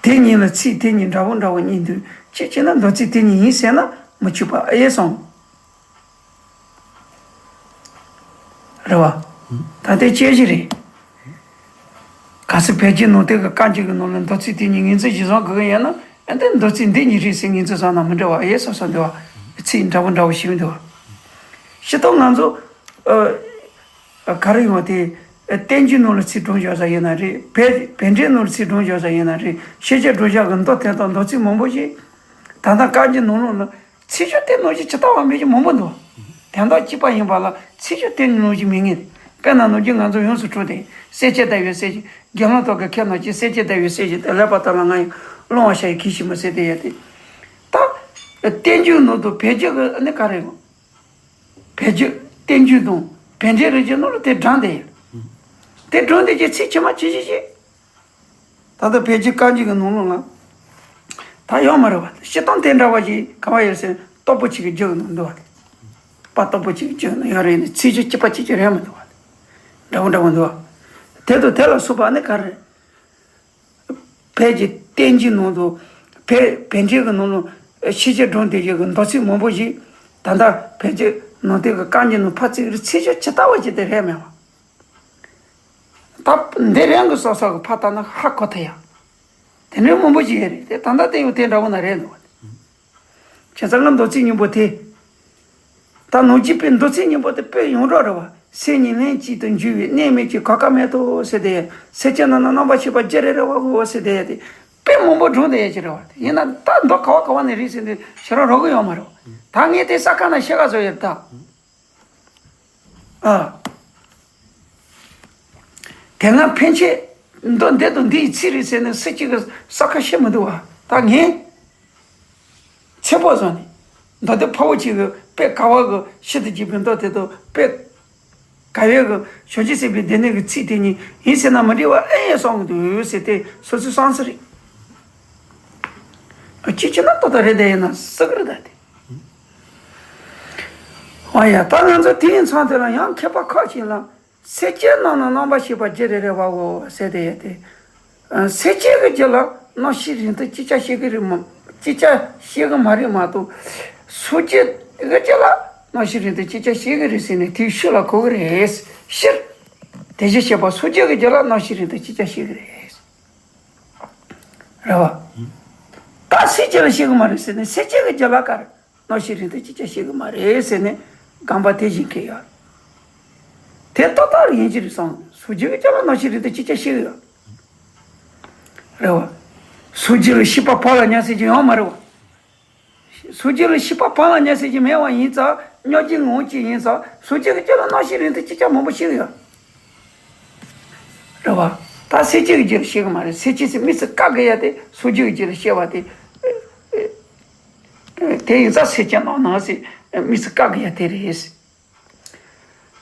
དེ་གཉིས་ལ་ཚིག་དེ་གཉིས་འདྲ་བོ་འདྲ་བོ་གཉིས་འདུག་གཅིག་བྱས་ན་མདོ་ཚིག་དེ་གཉིས་ཡིན་ཟེར་ན་མི་ཆོག་པ་ཨེ་སོང་། རེད་བ། ད་ལྟའི་དཔྱད་གཞི་རེད། གལ་སྲིད་བོད་བརྒྱུད་ནང་བསྟན་གྱི་བཀའ་འགྱུར་གྱི་ནང་ལ་མདོ་ཚིག་དེ་གཉིས་ངོས་འཛིན་གཞིར་བཟུང་དགོས་ཀྱི་ཡོད་ན་ཨ་ནི་མདོ་ཚིག་འདི་གཉིས་རེད་ཟེར་ངོས་འཛིན་བཟོ་ན་མི་འདྲ་བ་ཨེ་སོ་སོ་འདུག་བ། ཚིག་འདྲ་བོ་འདྲ་བོ་ཞིག་འདུག་བ། སྤྱིར་བཏང་ང་ཚོ་ཨ་ག་རེ་ཡོང་དེ་བསྟན་འགྱུར་ནང་ལ་ཚིག་དྲངས་བཞག་ས་ཡིན་ན་རེད། བོད་བོད་འགྲེལ་ནང་ལ་ཚིག་དྲངས་བཞག་ས་ཡིན་ན་རེད། ཤེས་བྱའི་སྒྲོམ་བཞག་གི་མདོ་དེ་དང་མདོ་ཚིག་མང་པོ་ཞིག་ད་ལྟ་བཀའ་འགྱུར་ནང་ལོགས་ལ། ཚིག་སྦྱོར་དེ་ནང་བཞིན་ཇི་ལྟ་བ་མེད་ཅིང་མང་པོ་འདུག་དོན་དག་གཅིག་པ་ཡིན་པ་ལ་ཚིག་སྦྱོར་དེ་ནང་བཞིན་མི་ངེས། དཔེར་ན་ནམ་རྒྱུན་ང་ཚོ་ཡོངས་སུ་གྲུབ་སྟེ་གསལ་བྱེད་ལྟ་བུའི་གསལ་བྱེད་དགེ་སློང་དག་གི་ཁྱད་ནང་བཞིན་གསལ་བྱེད་ལྟ་བུའི་གསལ་བྱེད་དེ་ལེགས་པར་བལྟ་ལ་ང་ཡང་སློང་བ་ཤ་ཡི་གིས་ཤི་མ་ཟེར་དེ་ཡ་དེ། ད་བསྟན་འགྱུར་ནང་དུ་བོད་བརྒྱུད་ཀྱི་ནི་ག་རེ་ཡོང་། བོད་བརྒྱུད་བསྟན་འགྱུར་དང་བོད་འགྲེལ་རེ་བརྒྱུད་ནང་ལ་དེ་དྲངས་ཏེ་ཡོད། དེ་དྲངས་ཏེ་ཀྱི་ཚིག་ཇི་མ་ཇི་བཞིན་བཤད། ད་ལྟ་བོད་བརྒྱུད་བཀའ་འགྱུར་གྱི་ནང་ལོགས་ལ། ད་ཡོད་མ་རེད་བ། སྤྱིར་བཏང་དེ་འདྲ་བ་ཞིག་ག་བ་ཡོད་ཟེར་སྟོབས་པོ་ཆེ་གི་རྒྱུད་ནང་འདུག་བ། དཔལ་སྟོབས་པོ་ཆེ་གི་རྒྱུད་ནང་ཡོད་རེད་ནི་ཚིག་སྦྱོར་གཅིག་པ་གཅིག་རྐྱང་རེད་མི་འདུག་བ། འདྲ་བོ་འདྲ་བོ་འདུག་བ། དེ་དང་དེ་ལ་སོགས་པ་ནི་ག་རེ། བོད་ཀྱི་བསྟན་འགྱུར་ནང་དུ་བོད་བོད་འགྲེལ་གྱི་ནང་ལ་ཤེས་བྱའི་སྒྲོམ་དེ་བཞིན་གྱི་མདོ་ཚིག་མང་པོ་ཞིག་ད་ལྟ་བོད་ཀྱི་ནང་བསྟན་གྱི་བཀའ་འགྱུར་ནང་ཕར་ཚིག་རེ་ཚིག་སྦྱོར་ཇི་ལྟ་བ་ཞིག་དེ་རེད་མེད་བ། ད་འདི་རང་གི་སོ་སོ་གི་ཕར་ལྟ་ན་ཧ་གོ་ཐུབ་ཡ། དེ་འདྲའི་མང་པོ་ཞིག་ཡོད་རེད་དེ་ད་ལྟ་དེ་ཡང་དེ་འདྲ་བོ་ན་རེད་འདུག་བ། བྱས་ཙང་ང་མདོ་ཚིག་སྙིང་པོ་དེ། ད་ནང་བཞིན་པའི་མདོ་ཚིག་སྙིང་པོ་དེ་དཔེ་ཡོངས་གྲགས་རེད་བ། སེམས་ཉིད་ལྷན་ཅིག་ཏུ་འབྱུང་བའི་གནས་མེད་ཀྱི་གོ་སྐབས་མེད་དོ་ཟེར་ཏེ། སེམས་ཅན་རྣམས་ན་རྣམ་པར་ཤེས་པ་རྒྱུད་རེ་རེ་བའོ་ཟེར་ཏེ་དེ། དཔེ་མང་པོ་སྒྲུང་དེ་ཡ་ཅི་རེད་བ། ཡིན་ན་ད་མདོ་ག་བ་ག་བ་ནས་རེད་ཟེར་ཏེ་ཕྱི་རོལ་རོགས་གི་ཡོང་མ་རེད་བ། ད་ངས་དེ་ས་ཁ་ན་ཤེས་ག་བཟོ་ཡོད་ད། ཨ། དེ་སྔ་ཕན་ཆད་མདོ་འདི་དང་འདི་ཡི་ཚིག་རེད་ཟེར་ནས་སུ་གཅིག་གིས་ས་ཁ་ཤེས་མི་འདུག་བ། ད་ངས་ཚེ་སྤོགས་བཟོ་ནས་མདོ་སྡེ་འཕགས་པོ་ཆེ་གི་དཔེ་དགའ་བ་གི་ཤིན་ཏུ་གཅིག་པའི་མདོ་དེ་དང་དཔེ་དགའ་བའི་གི་བྱང་ཆུབ་སེམས་དཔའི་སྡེ་སྣོད་ཀྱི་ཚིག་དེ་གཉིས་ཡིན་ཟེར་ན་མི་འགྲིག་བ་ཨེ་ཡིན་གསུང་གི་འདུག་ཟེར་ཏེ་སོ་སོའི་བསམ་ཚུལ་རེད། ཨ་ཅི་ཅི་ན་ཏོ་ཏོ་རེད་དེ་ཡིན་ན་སུ་གི་རེད་ད་དེ། ཨ་ཡ་ད་ང་ཚོ་དེའི་མཚམས་དེ་ལ་ཡང་མཁས་པ་ཁག་ཅིག་ལ། སེམས་ཅན་རྣམས་ན་རྣམ་པར་ཤེས་པ་རྒྱུད་རེ་རེ་བའོ་ཟེར་དེ་ཡོད་དེ། སེམས་ཅན་གྱི་རྒྱུད་ལ་རྣམ་ཤེས་རིང་ཐུང་ཅི་ཆ་ཤེས་ཀྱི་རེད་མ། ཅི་ཆ་ཤེས་ཀྱི་མ་རེད་མ་གཏོགས། སོ་སྐྱེ་གི་རྒྱུད་ལ་རྣམ་ཤེས་རིང་ཐུང་ཅི་ཆ་ཤེས་ཀྱི་རེད་ཟེར་ནས་དེའི་ཤུགས་ལ་གོ་གི་རེད། སྤྱིར། དེ་བཞིན་གཤེགས་པ་སོ་སྐྱེ་གི་རྒྱུད་ལ་རྣམ་ཤེས་རིང་ཐུང་ཅི་ཆ་ཤེས་ཀྱི་རེད། རེད་བ། ད་སེམས་ཅན་ལ་ཤེས་ཀྱི་མ་རེད་ཟེར་ནས་སེམས་ཅན་གྱི་རྒྱུད་ལ་ག་རེ། རྣམ་ཤེས་རིང་ཐུང་ཅི་ཆ་ཤེས་ཀྱི་མ་རེད་ཟེར་ནས་དགོངས་པ་དེ་བཞིན་འཁེལ་ཡོད། དེ་ཏག་ཏག་རེད་ཡིན་གྱི་རེད་བསམ། སོ་སྐྱེ་གི་རྒྱུད་ལ་རྣམ་ཤེས་རིང་ཐུང་ཅི་ཆ་ཤེས་ཀྱི་ཡོད། རེད་བ། སོ་སྐྱེ་ལ་ཤེས་པ་ཕར་ལ་ཉམས་ཟེར་གྱི་ཡོད་མ་རེད་བ། སོ་སྐྱེ་ལ་ཤེས་པ་ཕར་ལ་ཉམས་ཟེར་གྱི་མེད་པ་ཡིན་ཙང་སྙོམས་འཇུག་ངང་གཅིག་ཡིན་ཙང་སོ་སྐྱེ་གི་རྒྱུད་ལ་རྣམ་ཤེས་རིང་ཐུང་ཅི་ཆ་མང་པོ་ཤེས་ཀྱི་ཡོད། རེད་བ། ད་སེམས་ཅན་གྱི་རྒྱུད་ལ་ཤེས་ཀྱི་མ་རེད། སེམས་ཅན་ཟེར་དམིགས་སུ་བཀར་དགོས་ཡ་དེ་སོ་སྐྱེ་གི་རྒྱུད་ལ་ཤེས་པ་དེ། དེ་ཡིན་ཙང་སེམས་ཅན་རྣམས་ན་ཟེར་དམིགས་སུ་བཀར་དགོས་ཡ་དེ་རེད།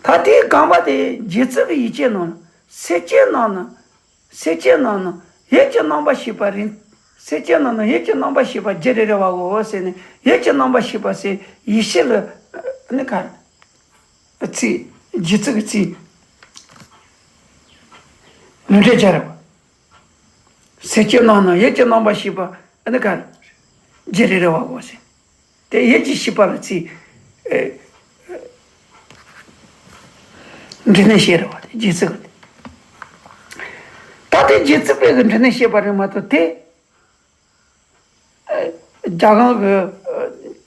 ད་དེའི་དགོངས་པ་དེ་རྗེ་བཙུན་གྱི་ཡིག་ཆའི་ནང་ལ་སེམས་ཅན་རྣམས་ན། སེམས་ཅན་རྣམས་ན་ཡིད་ཀྱི་རྣམ་པར་ཤེས་པ་རིང་། སེམས་ཅན་རྣམས་ན་ཡིད་ཀྱི་རྣམ་པར་ཤེས་པ་རྒྱུད་རེ་རེ་བའོ་ཟེར་ནས་ཡིད་ཀྱི་རྣམ་པར་ཤེས་པ་ཟེར་ཡེ་ཤེས་ལ་ནི་ག་རེ། ཚིག་རྗེ་བཙུན་གྱི་ཚིག་ལུང་འདྲེན་སྦྱར་བ། སེམས་ཅན་རྣམས་ན་ཡིད་ཀྱི་རྣམ་པར་ཤེས་པ། ཨ་ནི་ག་རེ། རྒྱུ་རེ་རེ་བ་གོ་ཟེར། དེ་ཡིད་ཀྱི་ཤེས་པ་ལ་ཚིག་ཨེ། འབྲི་ནས་བཤད་རེ་བ་དེ་རྗེས་ཚིག་གི་དེ། ད་དེ་རྗེས་ཚིག་པའི་གི་འབྲི་ནས་བཤད་པ་རེད་མ་གཏོགས་དེ། རྒྱ་གར་གྱི་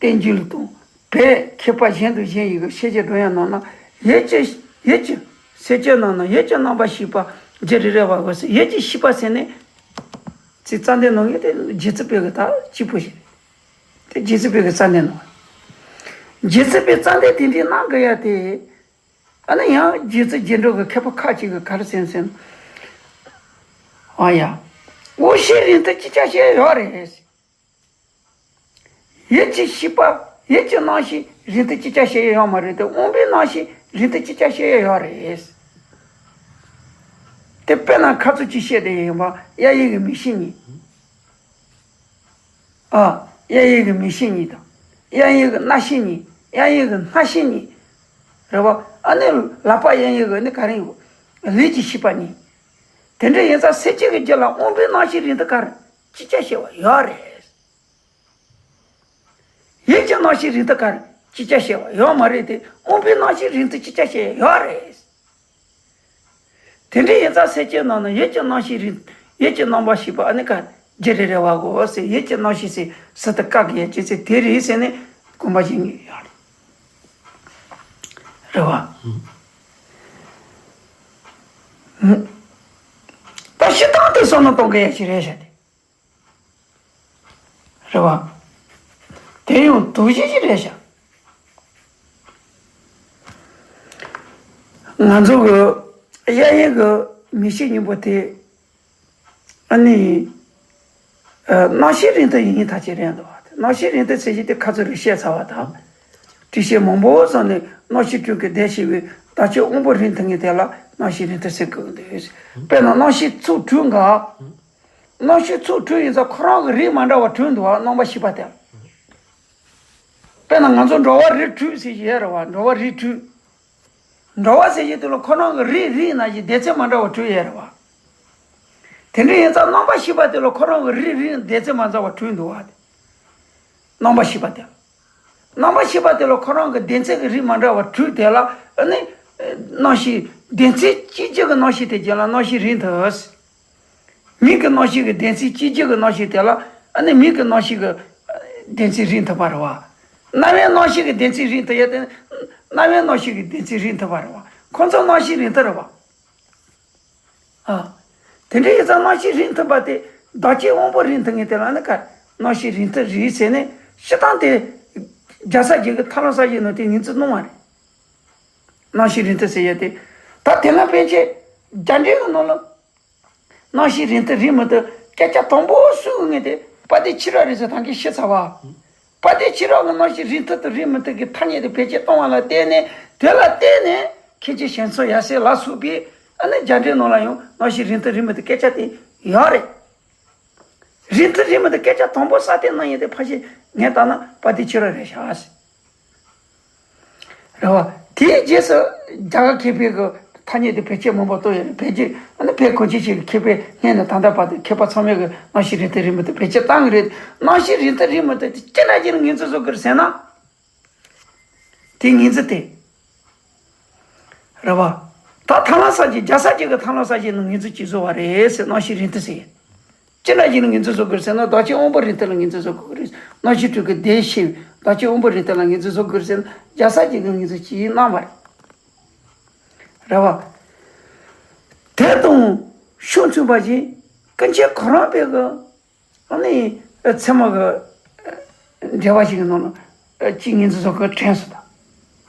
བསྟན་རྒྱུན་དང་བོད་མཁས་པ་གཞན་དང་གཞན་ཡི་གི་ཤེས་བྱ་སྒྲོ་ཡང་ནང་ན་ཡིད་ཀྱི་ཡིད་ཀྱི་སེམས་ཅན་ནང་ན་ཡིད་ཀྱི་རྣམ་པར་ཤེས་པ་རྒྱུ་རེ་རེ་བ་གོ་ཟེར། ཡིད་ཀྱི་ཤེས་པ་ཟེར་ནས་ཚིག་རྩ་འདི་ནང་གི་དེ་རྗེས་ཚིག་པའི་གི་ད་གཅིག་པོ་ཞིག་རེད། དེ་རྗེས་ཚིག་པའི་གི་རྩ་འདི་ནང་རྗེས་ཚིག་པའི་རྩ་འདི་དེ་འདྲའི་གནང་དགོས་ཡ་དེ། ཨ་ནི་ཡང་རྗེ་བཙུན་རྗེས་འགྲོ་གི་མཁས་པ་ཁ་ཅིག་གིས་ག་རེ་ཟེར་ཟེར་ན། ཨ་ཡ། དབང་ཤེས་རིགས་མཐུན་ཅིག་ཅར་བཤད་ཡོད་རེད། ཡིད་ཀྱི་ཤེས་པ་ཡིད་ཀྱི་རྣམ་ཤེས་རིགས་མཐུན་ཅིག་ཅར་བཤད་ཡོད་མ་རེད་དེ། དབང་པོའི་རྣམ་ཤེས་རིགས་མཐུན་ཅིག་ཅར་བཤད་ཡོད་རེད། དེ་དཔེར་ན་ཁ་ཚུར་གཅིག་བཤད་དེ་ཡིན་པ་གཡས་གཡོན་གྱི་མིག་ཤེས་གཉིས། ཨ། གཡས་གཡོན་གྱི་མིག་ཤེས་གཉིས་དང་། གཡས་གཡོན་གྱི་རྣ་ཤེས་གཉིས། གཡས་གཡོན་གྱི་སྣ་ཤེས་གཉིས། རེད་བ། ཨ་ནི་ལག་པ་གཡས་གཡོན་གྱི་ནི་ག་རེ་ཡོད། ལུས་ཀྱི་ཤེས་པ་གཉིས། དེ་འདྲ་ཡིན་ཙང་སེམས་ཅན་གྱི་རྒྱུད་ལ་དབང་པོའི་རྣམ་ཤེས་རིགས་མཐུན་ག་རེ་ཅིག་ཅར་བཤད་པ་ཡོད་རེད། ཡིད་ཀྱི་རྣམ་ཤེས་རིགས་མཐུན་ག་རེ་ཅིག་ཅར་བཤད་པ་ཡོད་མ་རེད་དེ། དབང་པོའི་རྣམ་ཤེས་རིགས་མཐུན་ཅིག་ཅར་བཤད་ཡོད་རེད། དེ་འདྲ་ཡིན་ཙང་སེམས་ཅན་ནང་ན་ཡིད་ཀྱི་རྣམ་ཤེས་རིགས། ཡིད་ཀྱི་རྣམ་པར་ཤེས་པ་ཨ་ནི་ག་རྒྱུ་རེ་རེ་བ་གོ་ཟེར། ཡིད་ཀྱི་རྣམ་ཤེས་ཟེར་ཟེར་དུ་བཀག་གི་ཡ་ཅི་ཟེར་དེ་རེད་ཟེར་ནས་དགོངས་པ་བཞེས་ངེས་ཡོད་རེད། རེད་བ། ད་སྤྱིར་བཏང་དེ་བསམ་བློ་གཏོང་གི་ཡ་ཅི་རེད་ཤག་དེ། རེད་བ། དེ་ཡང་དུག་ཤེས་ཅིག་རེད་ཤག་ང་ཚོ་གི་གཡས་གཡོན་གི་མིག་ཤེས་གཉིས་པོ་དེ། ཨ་ནི། རྣམ་ཤེས་རིགས་མཐུན་ཡིན་ཐག་ཆོད་རེད་འདུག་བ། རྣམ་ཤེས་རིགས་མཐུན་ཟེར་གྱི་དེ་ཁ་ཚུར་རེ་བཤད་ཚར་བ་དང་། དྲི་ཞིམ་མང་པོ་བཟོས་ནས་རྣམ་ཤེས་དྲུག་གི་ལྡེ་ཤེས་པའི་བདག་ཆོས་དབང་པོ་རིགས་མཐུན་ངེས་དེ་ལ་རྣམ་ཤེས་རིགས་མཐུན་ཟེར་དགོས་འདུག་དཔེར་ན་རྣམ་ཤེས་ཚོགས་དྲུག་འགའ། རྣམ་ཤེས་ཚོགས་དྲུག་ཡིན་ཙང་ཁོ་རང་གི་རིགས་མ་འདྲ་བ་དྲུག་འདུག་བ། རྣམ་པར་ཤེས་པ་དེ། དཔེར་ན་ང་ཚོ་འགྲོ་བ་རིགས་དྲུག་ཟེར་གྱི་ཡོད་རེད་བ། འགྲོ་བ་རིགས་དྲུག་འགྲོ་བ་ཟེར་གྱི་དེ་ལ་ཁོ་རང་གི་རིགས་རིགས་ན་གྱི་སྡེ་ཚན་མ་འདྲ་བ་དྲུག་ཡོད་རེད་བ། དེ་འདྲ་ཡིན་ཙང་རྣམ་པར་ཤེས་པ་དེ་ལ་ཁོ་རང་གི་རིགས་རིགས་སྡེ་ཚན་མ་འདྲ་བ་དྲུག་འདུག་བ། རྣམ་པར་ཤེས་པ་དེ། རྣམ་པར་ཤེས་པ་དེ་ལ་ཁོ་རང་གི་སྡེ་ཚན་གྱི་རིགས་མ་འདྲ་བ་དྲུག་དེ་ལ་ཨ་ནི། རྣམ་ཤེས་སྡེ་ཚན་གཅིག་གྱུར་གྱི་རྣམ་ཤེས་དེ་རྒྱུད་ལ་རྣམ་ཤེས་རིགས་མཐུན། མིག་གི་རྣམ་ཤེས་ཀྱི་སྡེ་ཚན་གཅིག་གྱུར་གྱི་རྣམ་ཤེས་དེ་ལ་ཨ་ནི་མིག་གི་རྣམ་ཤེས་ཀྱི་སྡེ་ཚན་རིགས་མཐུན་པ་རེད་བ། རྣ་བའི་རྣམ་ཤེས་ཀྱི་སྡེ་ཚན་རིགས་མཐུན་ཡ་དེ་རྣ་བའི་རྣམ་ཤེས་ཀྱི་སྡེ་ཚན་རིགས་མཐུན་པ་རེད་བ། ཁོ་ཚོ་རྣམ་ཤེས་རིགས་མཐུན་རེད་བ། ཨ། དེ་འདྲ་ཡིན་ཙང་རྣམ་ཤེས་རིགས་མཐུན་པ་དེ་བདག་ཆོས་དབང་པོ་རིགས་མཐུན་ངེས་དེ་ལ་ནི་ག་རྣམ་ཤེས་རིགས་མཐུན་རེད་ཟེར་ནས་སྤྱིར་བཏང་དེ་རྒྱལ་སྲས་བརྒྱད་ཀྱི་ཐར་ལམ་གསལ་བྱེད་ནང་དེ་ངོས་འཛིན་གནང་བ་རེད། རྣམ་ཤེས་རིགས་མཐུན་ཟེར་ཡ་དེ། ད་དེ་སྔ་ཕན་ཆད་རྒྱ་འགྲེལ་གྱི་ནང་ལ། རྣམ་ཤེས་རིགས་མཐུན་རིགས་མི་མཐུན་སྐད་ཆ་དང་པོ་སུས་གསུངས་ཏེ་དཔལ་ལྡན་ཁྱི་རོ་རེད་ཟེར་ད་གིན་བཤད་ཚར་བ། དཔལ་ལྡན་ཁྱི་རོ་གིས་རྣམ་ཤེས་རིགས་མཐུན་དང་རིགས་མི་མཐུན་གྱི་ཐ་སྙད་དེ་བེད་སྤྱོད་གཏོང་བ་ལ་བརྟེན་ནས། དེ་ལ་བརྟེན་ནས་མཁན་ཆེན་ཞང་ཚོ་ཡབ་སྲས་ལ་སོགས་པས་ཨ་ནི་རྒྱ་འགྲེལ་ནང་ལ་ཡང་རྣམ་ཤེས་རིགས་མཐུན་རིགས་མི་མཐུན་སྐད་ཆ་དེ་ཡོད་རེད། རིགས་མཐུན་རིགས་མི་མཐུན་སྐད་ཆ་དང་པོ་ས་སྟེང་ནང་ཡིན་ཏེ་ཕལ་ཆེར་ངས་ལྟ་ན་དཔལ་ལྡན་ཁྱི་རོ་རེད་ཤག་རེད་བ། དེའི་རྗེས་སུ་རྒྱ་གར་མཁས་པའི་གི་ཐ་སྙད་དེ་བེད་སྤྱོད་མང་པོ་བཏང་ཡོད་རེད། བེད་སྤྱོད་ཨ་ནི་བོད་གངས་ཅན་ཞིང་གི་མཁས་པའི་སྔས་ནས་ད་ལྟ་བར་དུ་མཁས་པ་ཚང་མས་གི་རྣམ་ཤེས་རིགས་མཐུན་རིགས་མི་མཐུན་བེད་སྤྱོད་བཏང་གི་རེད། རྣམ་ཤེས་རིགས་མཐུན་རིགས་མི་མཐུན་དེ་ཅི་འདྲ་ཅིག་ལ་ངོས་འཛིན་བཟོ་གི་རེད་ཟེར་ན། དེ་ངོས་འཛིན་དེ། རེད་བ། ད་ཐར་ལམ་གསལ་བྱེད་རྒྱལ་སྲས་བརྒྱད་ཀྱི་ཐར་ལམ་གསལ་བྱེད་ནང་ངོས་འཛིན་ཅིག་བཟོ་བ་རེད་ཟེར། རྣམ་ཤེས་རིགས་མཐུན་ཟེར། ཅི་འདྲ་ཅིག་ལ་ངོས་འཛིན་བཟོ་དགོས་ཟེར་ན་བདག་ཆོས་དབང་པོ་རིགས་མཐུན་ལ་ངོས་འཛིན་བཟོ་དགོས་ཀྱི་རེད། རྣམ་ཤེས་དྲུག་གི་ལྡེ་ཤེས་བདག་ཆོས་དབང་པོ་རིགས་མཐུན་ལ་ངོས་འཛིན་བཟོ་དགོས་ཟེར་ན་རྒྱལ་སྲས་བརྒྱད་ཀྱིས་ངོས་འཛིན་ཅིག་གནང་བ་རེད། རེད་བ། དེ་དང་ཕྱོགས་མཚུངས་པ་ཞིག་ཀུན་མཁྱེན་གོ་རམས་པའི་གི་ཨ་ནི་ཚད་མ་གི་འགྲེལ་པ་ཞིག་གི་ནང་ལ་ཅིག་ངོས་འཛིན་བཟོ་དགོས་དྲན་སོང་ད།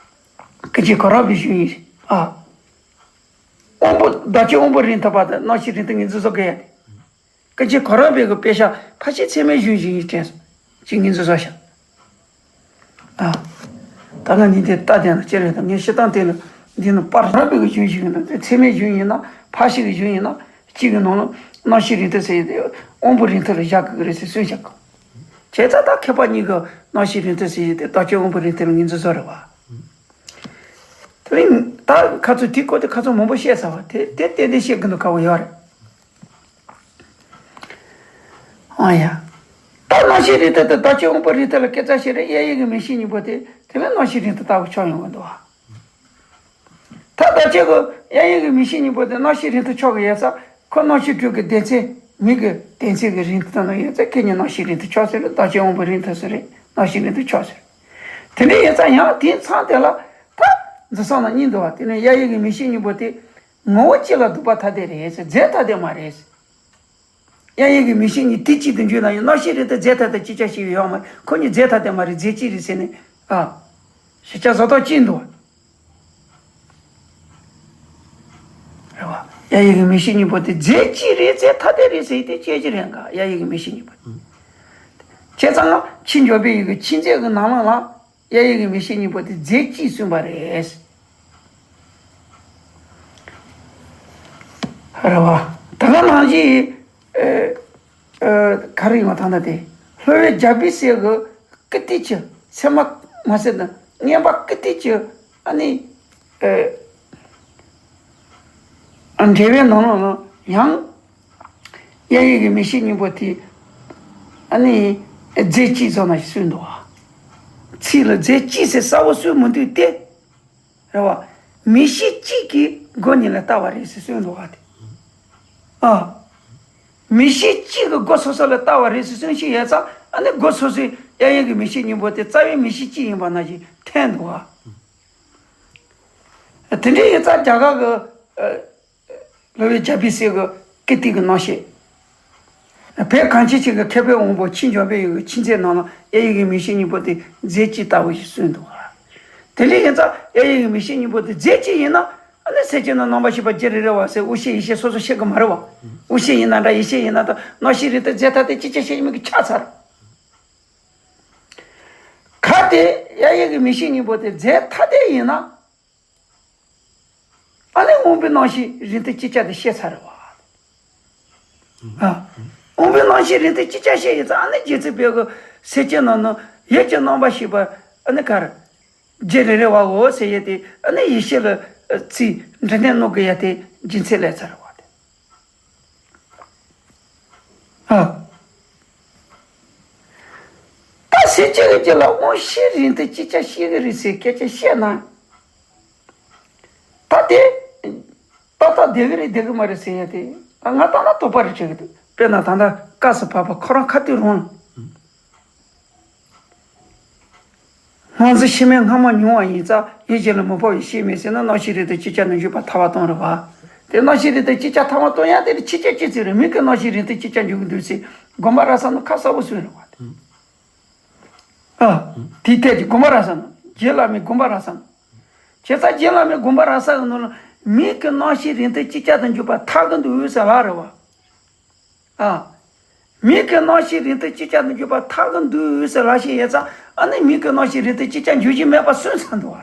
ཀུན་མཁྱེན་གོ་རམས་པའི་གཞུང་ཡིན། ཨ། དབང་པོ་བདག་ཆོས་དབང་པོ་རིགས་མཐུན་པ་དང་རྣམ་ཤེས་རིགས་མཐུན་ངོས་འཛིན་བཟོ་དགོས་ཡ་དེ། ཀུན་མཁྱེན་གོ་རམས་པའི་གི་དཔེ་ཆ་ཕལ་ཆེར་ཚད་མའི་གཞུང་ཞིག་ཡིན་དྲན་སོང་། ཅིག་ངོས་འཛིན་བཟོ་ཤག་ཨ། ད་ང་ནི་འདི་ལྟ་བསྡད་ན་ཅི་རེད་དམ། ངས་བཤད་སྟངས་དེ་ལ་འདི་ནི་པར་རག་པའི་གི་གཞུང་ཞིག་ཡིན་ན་དེ་ཚད་མའི་གཞུང་ཡིན་ན་ཕར་ཕྱིན་གི་གཞུང་ཡིན་ན་གཅིག་གི་ནང་ལ་རྣམ་ཤེས་རིགས་མཐུན་ཟེར་ཡས་དེ་དབང་པོ་རིགས་མཐུན་ལ་བཞག་དགོས་ཀྱི་རེད་ཟེར་གསུངས་བཞག་གི། བྱས་ཙང་ད་མཁས་པ་གཉིས་ཀྱིས་རྣམ་ཤེས་རིགས་མཐུན་ཟེར་ཡས་དེ་བདག་ཆོས་དབང་པོ་རིགས་མཐུན་ལ་ངོས་འཛིན་བཟོ་རེད་བ། དེ་རིང་ད་ཁ་ཚོན་དེའི་སྐོར་དེ་ཁ་ཚོན་མང་པོ་བཤད་ཚར་བ་དེ་དེ་ཏན་ཏན་བཤད་དགོས་འདུག་ཁག་པོ་ཡོད་རེད། ཨ་ཡ། རྣམ་ཤེས་རིགས་མཐུན་དང་བདག་རྐྱེན་དབང་པོའི་རིགས་མཐུན་ལ་སྐད་ཆ་བཤད་རེད། དབྱིབས་ཡུལ་གྱི་མིག་ཤེས་གཉིས་པོ་དེ་དེ་ལ་རྣམ་ཤེས་རིགས་མཐུན་ལྟ་བུ་ཆགས་ཡོང་གི་འདུག་བ། ད་བདག་རྐྱེན་གྱི་དབྱིབས་ཡུལ་གྱི་མིག་ཤེས་གཉིས་པོ་དེ་རྣམ་ཤེས་རིགས་མཐུན་ཆགས་ཀྱི་ཡོད་ཙང་ཁོ་རྣམ་ཤེས་དྲུག་གི་སྡེ་ཚན། མིག་གི་སྡེ་ཚན་གྱི་རིགས་མཐུན་ན་ཡོད་ཙང་ཁྱེད་གཉིས་རྣམ་ཤེས་རིགས་མཐུན་ཆགས་ཟེར་རེད། བདག་རྐྱེན་དབང་པོའི་རིགས་མཐུན་ཟེར་རེད། རྣམ་ཤེས་རིགས་མཐུན་ཆགས་ཟེར་རེད། དེ་འདྲ་ཡིན་ཙང་ཡང་དེའི་མཚམས་དེ་ལ་ད་འཛིན་སོང་ན་གཉིས་འདུག་བ། དེ་ནས་དབྱིབས་ཡུལ་གྱི་མིག་ཤེས་གཉིས་པོ་དེ་ངོ་བོ་གཅིག་ལ་ལྡོག་པ་ཐ་དད་རེད་ཟེར། རྫས་ཐ་དད་མ་རེད་ཟེར། དབྱིབས་ཡུལ་གྱི་མིག་ཤེས་གཉིས་དེ་གཅིག་ཏུ་འགྱུར་ན་ཡང་རྣམ་ཤེས་རིགས་དེ་རྫས་ཐ་དད་གཅིག་ཆ་ཤེས་ཡོད་མ་རེད། ཁོ་གཉིས་རྫས་ཐ་དད་མ་རེད། རྫས་གཅིག་རེད་ཟེར་ནས། ཨ། ཤེས་བྱ་བཟོ་ལྟ་གཅིག་འདུག་བ། རེད་བ། དབྱིབས་ཡུལ་གྱི་མིག་ཤེས་གཉིས་པོ་དེ་རྫས་གཅིག་རེད། རྫས་ཐ་དད་རེད་ཟེར་དེ་དཔྱད་གཞི་རེད་འགའ། དབྱིབས་ཡུལ་གྱི་མིག་ཤེས་གཉིས་པོ་དེ། བྱས་ཙང་ཕྱིས་འབྱོར་པའི་ཡུལ་གྱི་ཕྱིས་རྫས་ཀྱི་ནང་ལ་ལ། དབྱིབས་ཡུལ་གྱི་མིག་ཤེས་གཉིས་པོ་དེ་རྫས་གཅིག་གསུངས་པ་རེད། རེད་བ། ད་ག་ནང་བཞིན། ཨ། ཨ། ག་རེ་ཡིན་པ་ད་ལྟ་དེ། གློ་བའི་རྒྱ་སྦིས་གསེར་གྱི་ཀི་ཏི་ཅི། ཚད་མ་མ་ཟེར་ན་བརྔན་པ་ཀི་ཏི་ཅི། ཨ་ནི། ཨ། འགྲེལ་པའི་ནང་ལ་ཡང་། དབྱིབས་ཡུལ་གྱི་མིག་ཤེས་གཉིས་པོ་དེ། ཨ་ནི། རྫས་གཅིག་བཟོ་ན་ཞིག་གསུངས་འདུག་བ། ཚིག་ལ་རྫས་གཅིག་ཟེར་གསལ་པོ་གསུངས་མི་འདུག་སྟེ། རེད་བ། མིག་ཤེས་གཅིག་གིས་སྒོ་གཉིས་ལ་ལྟ་བ་རེད་ཟེར་གསུངས་འདུག་བ་དེ། ཨ། མིག་ཤེས་གཅིག་གིས་སྒོ་སོ་སོ་ལ་ལྟ་བ་རེད་ཟེར་གསུངས་ཤིག་ཡོད་ཙང་། ཨ་ནི་སྒོ་སོ་སོའི་དབྱིབས་ཡུལ་གྱི་མིག་ཤེས་གཉིས་པོ་དེ་རྩ་བའི་མིག་ཤེས་གཅིག་ཡིན་པ་ནང་བཞིན་འཐད་འདུག་བ། དེ་འདྲའི་ཡིན་ཙང་རྒྱ་གར་གྱི། ཨ། གློ་བའི་རྒྱ་སྦིས་གསེར་གྱི་ཀི་ཏི་གི་རྣམ་ཤེས། བོད་གངས་ཅན་ཆོས་ཀྱི་མཁས་པའི་དབང་པོ་ཕྱིས་འབྱོར་པའི་ཡུལ་གྱི་ཕྱིས་རྫས་རྣམས་ལ་དབྱིབས་ཡུལ་གྱི་མིག་ཤེས་གཉིས་པོ་དེ་རྫས་གཅིག་ལྟ་བུ་ཞིག་གསུངས་འདུག་བ། དེ་འདྲ་ཡིན་ཙང་དབྱིབས་ཡུལ་གྱི་མིག་ཤེས་གཉིས་པོ་དེ་རྫས་གཅིག་ཡིན་ན། ཨ་ནི་སེམས་ཅན་རྣམས་སྣང་བ་ཤེས་པ་རྒྱུད་ལ་རེ་བ་ཟེར་དབུ་ཤེས་ཡིད་ཤེས་སོ་སོ་ཤེས་ཀྱི་མ་རེད་བ། དབུ་ཤེས་ཡིན་ན་འདྲ། ཡིད་ཤེས་ཡིན་ན་འདྲ། རྣམ་ཤེས་རིགས་མཐུན་རྫས་ཐ་དད་གཅིག་ཆ་ཤེས་ཡིན་མིན་གྱི་ཆགས་ཚར། གལ་ཏེ་དབྱིབས་ཡུལ་གྱི་མིག་ཤེས་གཉིས་པོ་དེ་རྫས་ཐ་དད་ཡིན་ན། ཨ་ནི་དབང་པོའི་རྣམ་ཤེས་རིགས་མཐུན་གཅིག་ཆ་དེ་ཤེས་ཚར་བ། ཨ། དབང་པོའི་རྣམ་ཤེས་རིགས་མཐུན་གཅིག་ཆ་ཤེས་ཡིན་ཙང་། ཨ་ནི་རྗེ་བཙུན་བོད་ཀྱི་སེམས་ཅན་རྣམས་ནི་ཡིད་ཀྱི་རྣམ་པར་ཤེས་པ། ཨ་ནི་ག་རེ། རྒྱུད་ལ་རེ་བའོ་ཟེར་ཡས་དེ། ཨ་ནི་ཡིད་ཤེས་ལ་ཚིག་འབྲུ་དོན་སྣོན་དགོས་ཡ་དེ་རྒྱུ་མཚན་སླེབས་ཚར་བ་དེ། ཨ། ད་སེམས་ཅན་གྱི་རྒྱུད་ལ་དབང་ཤེས་རིགས་མཐུན་གཅིག་ཆ་ཤེས་ཀྱི་རེད་ཟེར་སྐད་ཆ་བཤད་ན། ད་དེ་ཏག་ཏག་བསྡད་ཀྱི་རེད་བསྡད་ཀྱི་མ་རེད་ཟེར་ཡ་དེ། ང་ལྟ་ན་དོགས་པ་རེ་བྱེད་ཀྱི་འདུག་དཔེར་ན་ད་ལྟ་སྐབས་སུ་བབ་པ་ཁོ་རང་ཁ་ཐུག་རང་ལ། སྔོན་འཛིན་ཕྱི་མའི་སྔ་མ་མྱོང་བ་ཡིན་ཙང་ཡིད་བྱེད་ལ་མི་འཕོ་བའི་ཤེས་མེད་ཟེར་ན། རྣམ་ཤེས་རིགས་མཐུན་གཅིག་ཆ་ནི་འཇུག་པ་ཐར་པ་དང་རེད་བ། དེ་རྣམ་ཤེས་རིགས་མཐུན་གཅིག་ཆ་ཐར་པ་དང་ཡང་དེ་ནི་ཕྱིས་ཆད་ཅི་ཙམ་རེད། མིག་གི་རྣམ་ཤེས་རིགས་མཐུན་གཅིག་ཆ་འཇུག་གི་འདུག་ཟེར་དགོངས་པ་རབ་གསལ་ནང་ཁ་གསལ་པོ་གསུངས་རེད་བ། ཨ། དེའི་ཐད་ཀྱི་དགོངས་པ་རབ་གསལ་ནང་། རྗེ་བླ་མའི་དགོངས་པ་རབ་གསལ་ནང་། བྱས་ཙང་རྗེ་བླ་མའི་དགོངས་པ་རབ་གསལ་གྱི་ནང་ལ་མིག་གི་རྣམ་ཤེས་རིགས་མཐུན་གཅིག་ཆ་དུ་འཇུག་པ་ཐར་གྱི་འདུག་ཟེར་ལབ་རེད་བ། ཨ། མིག་གི་རྣམ་ཤེས་རིགས་མཐུན་གཅིག་ཆ་དུ་འཇུག་པ་ཐར་གྱི་འདུག་ཟེར་ལབ་བཞིན་ཡོད་ཙང་། ཨ་ནི་མིག་གི་རྣམ་ཤེས་རིགས་མཐུན་གཅིག་ཆ་འཇུག་བཞིན་མེད་པ་སུས་མཚོན་འདུག་བ།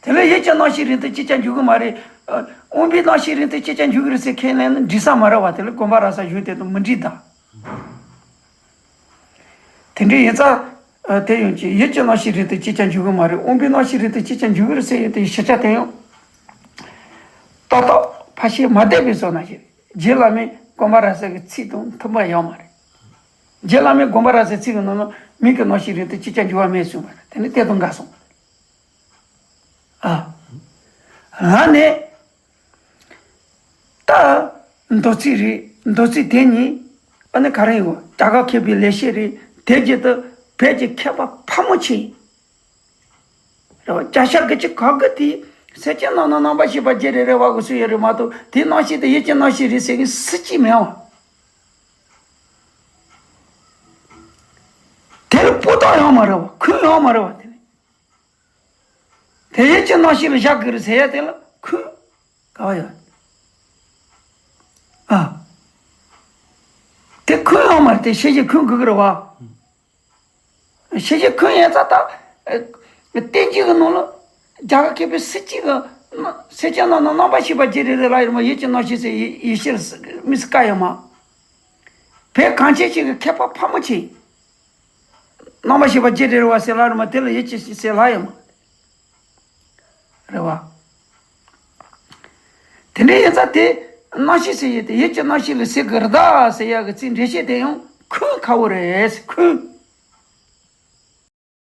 དེ་ལ་ཡིད་ཀྱི་རྣམ་ཤེས་རིགས་མཐུན་གཅིག་ཆ་འཇུག་གི་མ་རེད། ཨ། དབང་པོའི་རྣམ་ཤེས་རིགས་མཐུན་གཅིག་ཆ་འཇུག་གི་རེད་ཟེར་ཁས་ལེན་ན་འགྲིག་ས་མ་རེད་བ། དེ་ལ་དགོངས་པ་རབ་གསལ་གཞུང་དེ་དང་མི་འགྲིག་ད། དེ་འདྲ་ཡིན་ཙང་། ཨ། དེ་ཡང་ཅི། ཡིད་ཀྱི་རྣམ་ཤེས་རིགས་མཐུན་གཅིག་ཆ་འཇུག་གི་མ་རེད། དབང་པོའི་རྣམ་ཤེས་རིགས་མཐུན་གཅིག་ཆ་འཇུག་གི་རེད་ཟེར་ཡོད་དེ་ཤེས་བྱ་དེ་ཡང་ཏག་ཏག་ཕར་ཕྱིར་མ་བལྟས་པའི་བཟོ་ན་ཞིག་རེད། རྗེ་བླ་མའི་དགོངས་པ་རབ་གསལ་གྱི་ཚིག་དང་མཐུན་པ་ཡོད་མ་རེད། རྗེ་བླ་མའི་དགོངས་པ་རབ་གསལ་ཚིག་གི་ནང་ན་མིག་གི་རྣམ་ཤེས་རིགས་མཐུན་གཅིག་ཆ་འཇུག་པ་མེད་གསུངས་པ་རེད། དེ་ནི་དེ་དང་འགལ་སོང་། ཨ། ལ་ནས། ད། མདོ་ཚིག་རེད། མདོ་ཚིག་དེ་ཉིད། ཨ་ནི་ག་རེ་ཡོད། རྒྱ་གར་མཁས་པའི་ལེགས་བཤད་རེད། དེ་བརྒྱུད་དུ་བོད་ཀྱི་མཁས་པ་ཕལ་མོ་ཆེ། རེད་བ། བརྒྱ་ཆ་དགུ་བཅུ་གོ་དགུ་དེ་སེམས་ཅན་རྣམས་ནི་རྣམ་པར་ཤེས་པ་རྒྱུད་ལ་རེ་བ་གི་སུ་ཡོད་རེད་མ་གཏོགས། དེའི་རྣམ་ཤེས་དེ་ཡིད་ཀྱི་རྣམ་ཤེས་རེད་ཟེར་མཁན་སུ་གཅིག་མེད་བ། དེ་ལ་སྤོ་ཐབས་ཡོད་མ་རེད་བ། ཁུངས་ཡོད་མ་རེད་བ། དེ་ནི། དེ་ཡིད་ཀྱི་རྣམ་ཤེས་ལ་བཞག་དགོས་རེད་ཟེར་ཡ་དེ་ལ་ཁུངས་ག་བ་ཡོད། ཨ། དེ་ཁུངས་ཡོད་མ་རེད། དེ་ཤེས་བྱའི་ཁུངས་དགོས་ཀྱི་རེད་བ། ཤེས་བྱའི་ཁུངས་ཡོད་ཙང་ད། ཨ། བསྟན་བཅོས་ཀྱི་ནང་ལ་རྒྱ་གར་མཁས་པའི་སུ་གཅིག་གིས་སེམས་ཅན་རྣམས་ནི་རྣམ་པར་ཤེས་པ་རྒྱུད་ལ་རེ་ལབ་ཡོད་མ། ཡིད་ཀྱི་རྣམ་ཤེས་ཟེར་ཡིད་ཡིད་ཤེས་ལ་དམིགས་སུ་བཀར་ཡོད་མ། བོད་གངས་ཅན་ཆོས་ཀྱི་མཁས་པ་ཕལ་མོ་ཆེ། རྣམ་པར་ཤེས་པ་རྒྱུད་ལ་རེ་བ་ཟེར་ལབ་ཡོད་མ། དེ་ལ་ཡིད་ཀྱི་ཟེར་ལབ་ཡོད་མ། རེད་བ། དེ་འདྲ་ཡིན་ཙང་དེ་རྣམ་ཤེས་ཟེར་ཡས་དེ་ཡིད་ཀྱི་རྣམ་ཤེས་ལ་ཟེར་གི་རེད་ད་ཟེར་ཡག་གི་ཚིག་འགྲེལ་བཤད་དེ་ཡང་ ཁོས་ཁ་བོ་རེད་ཁོས།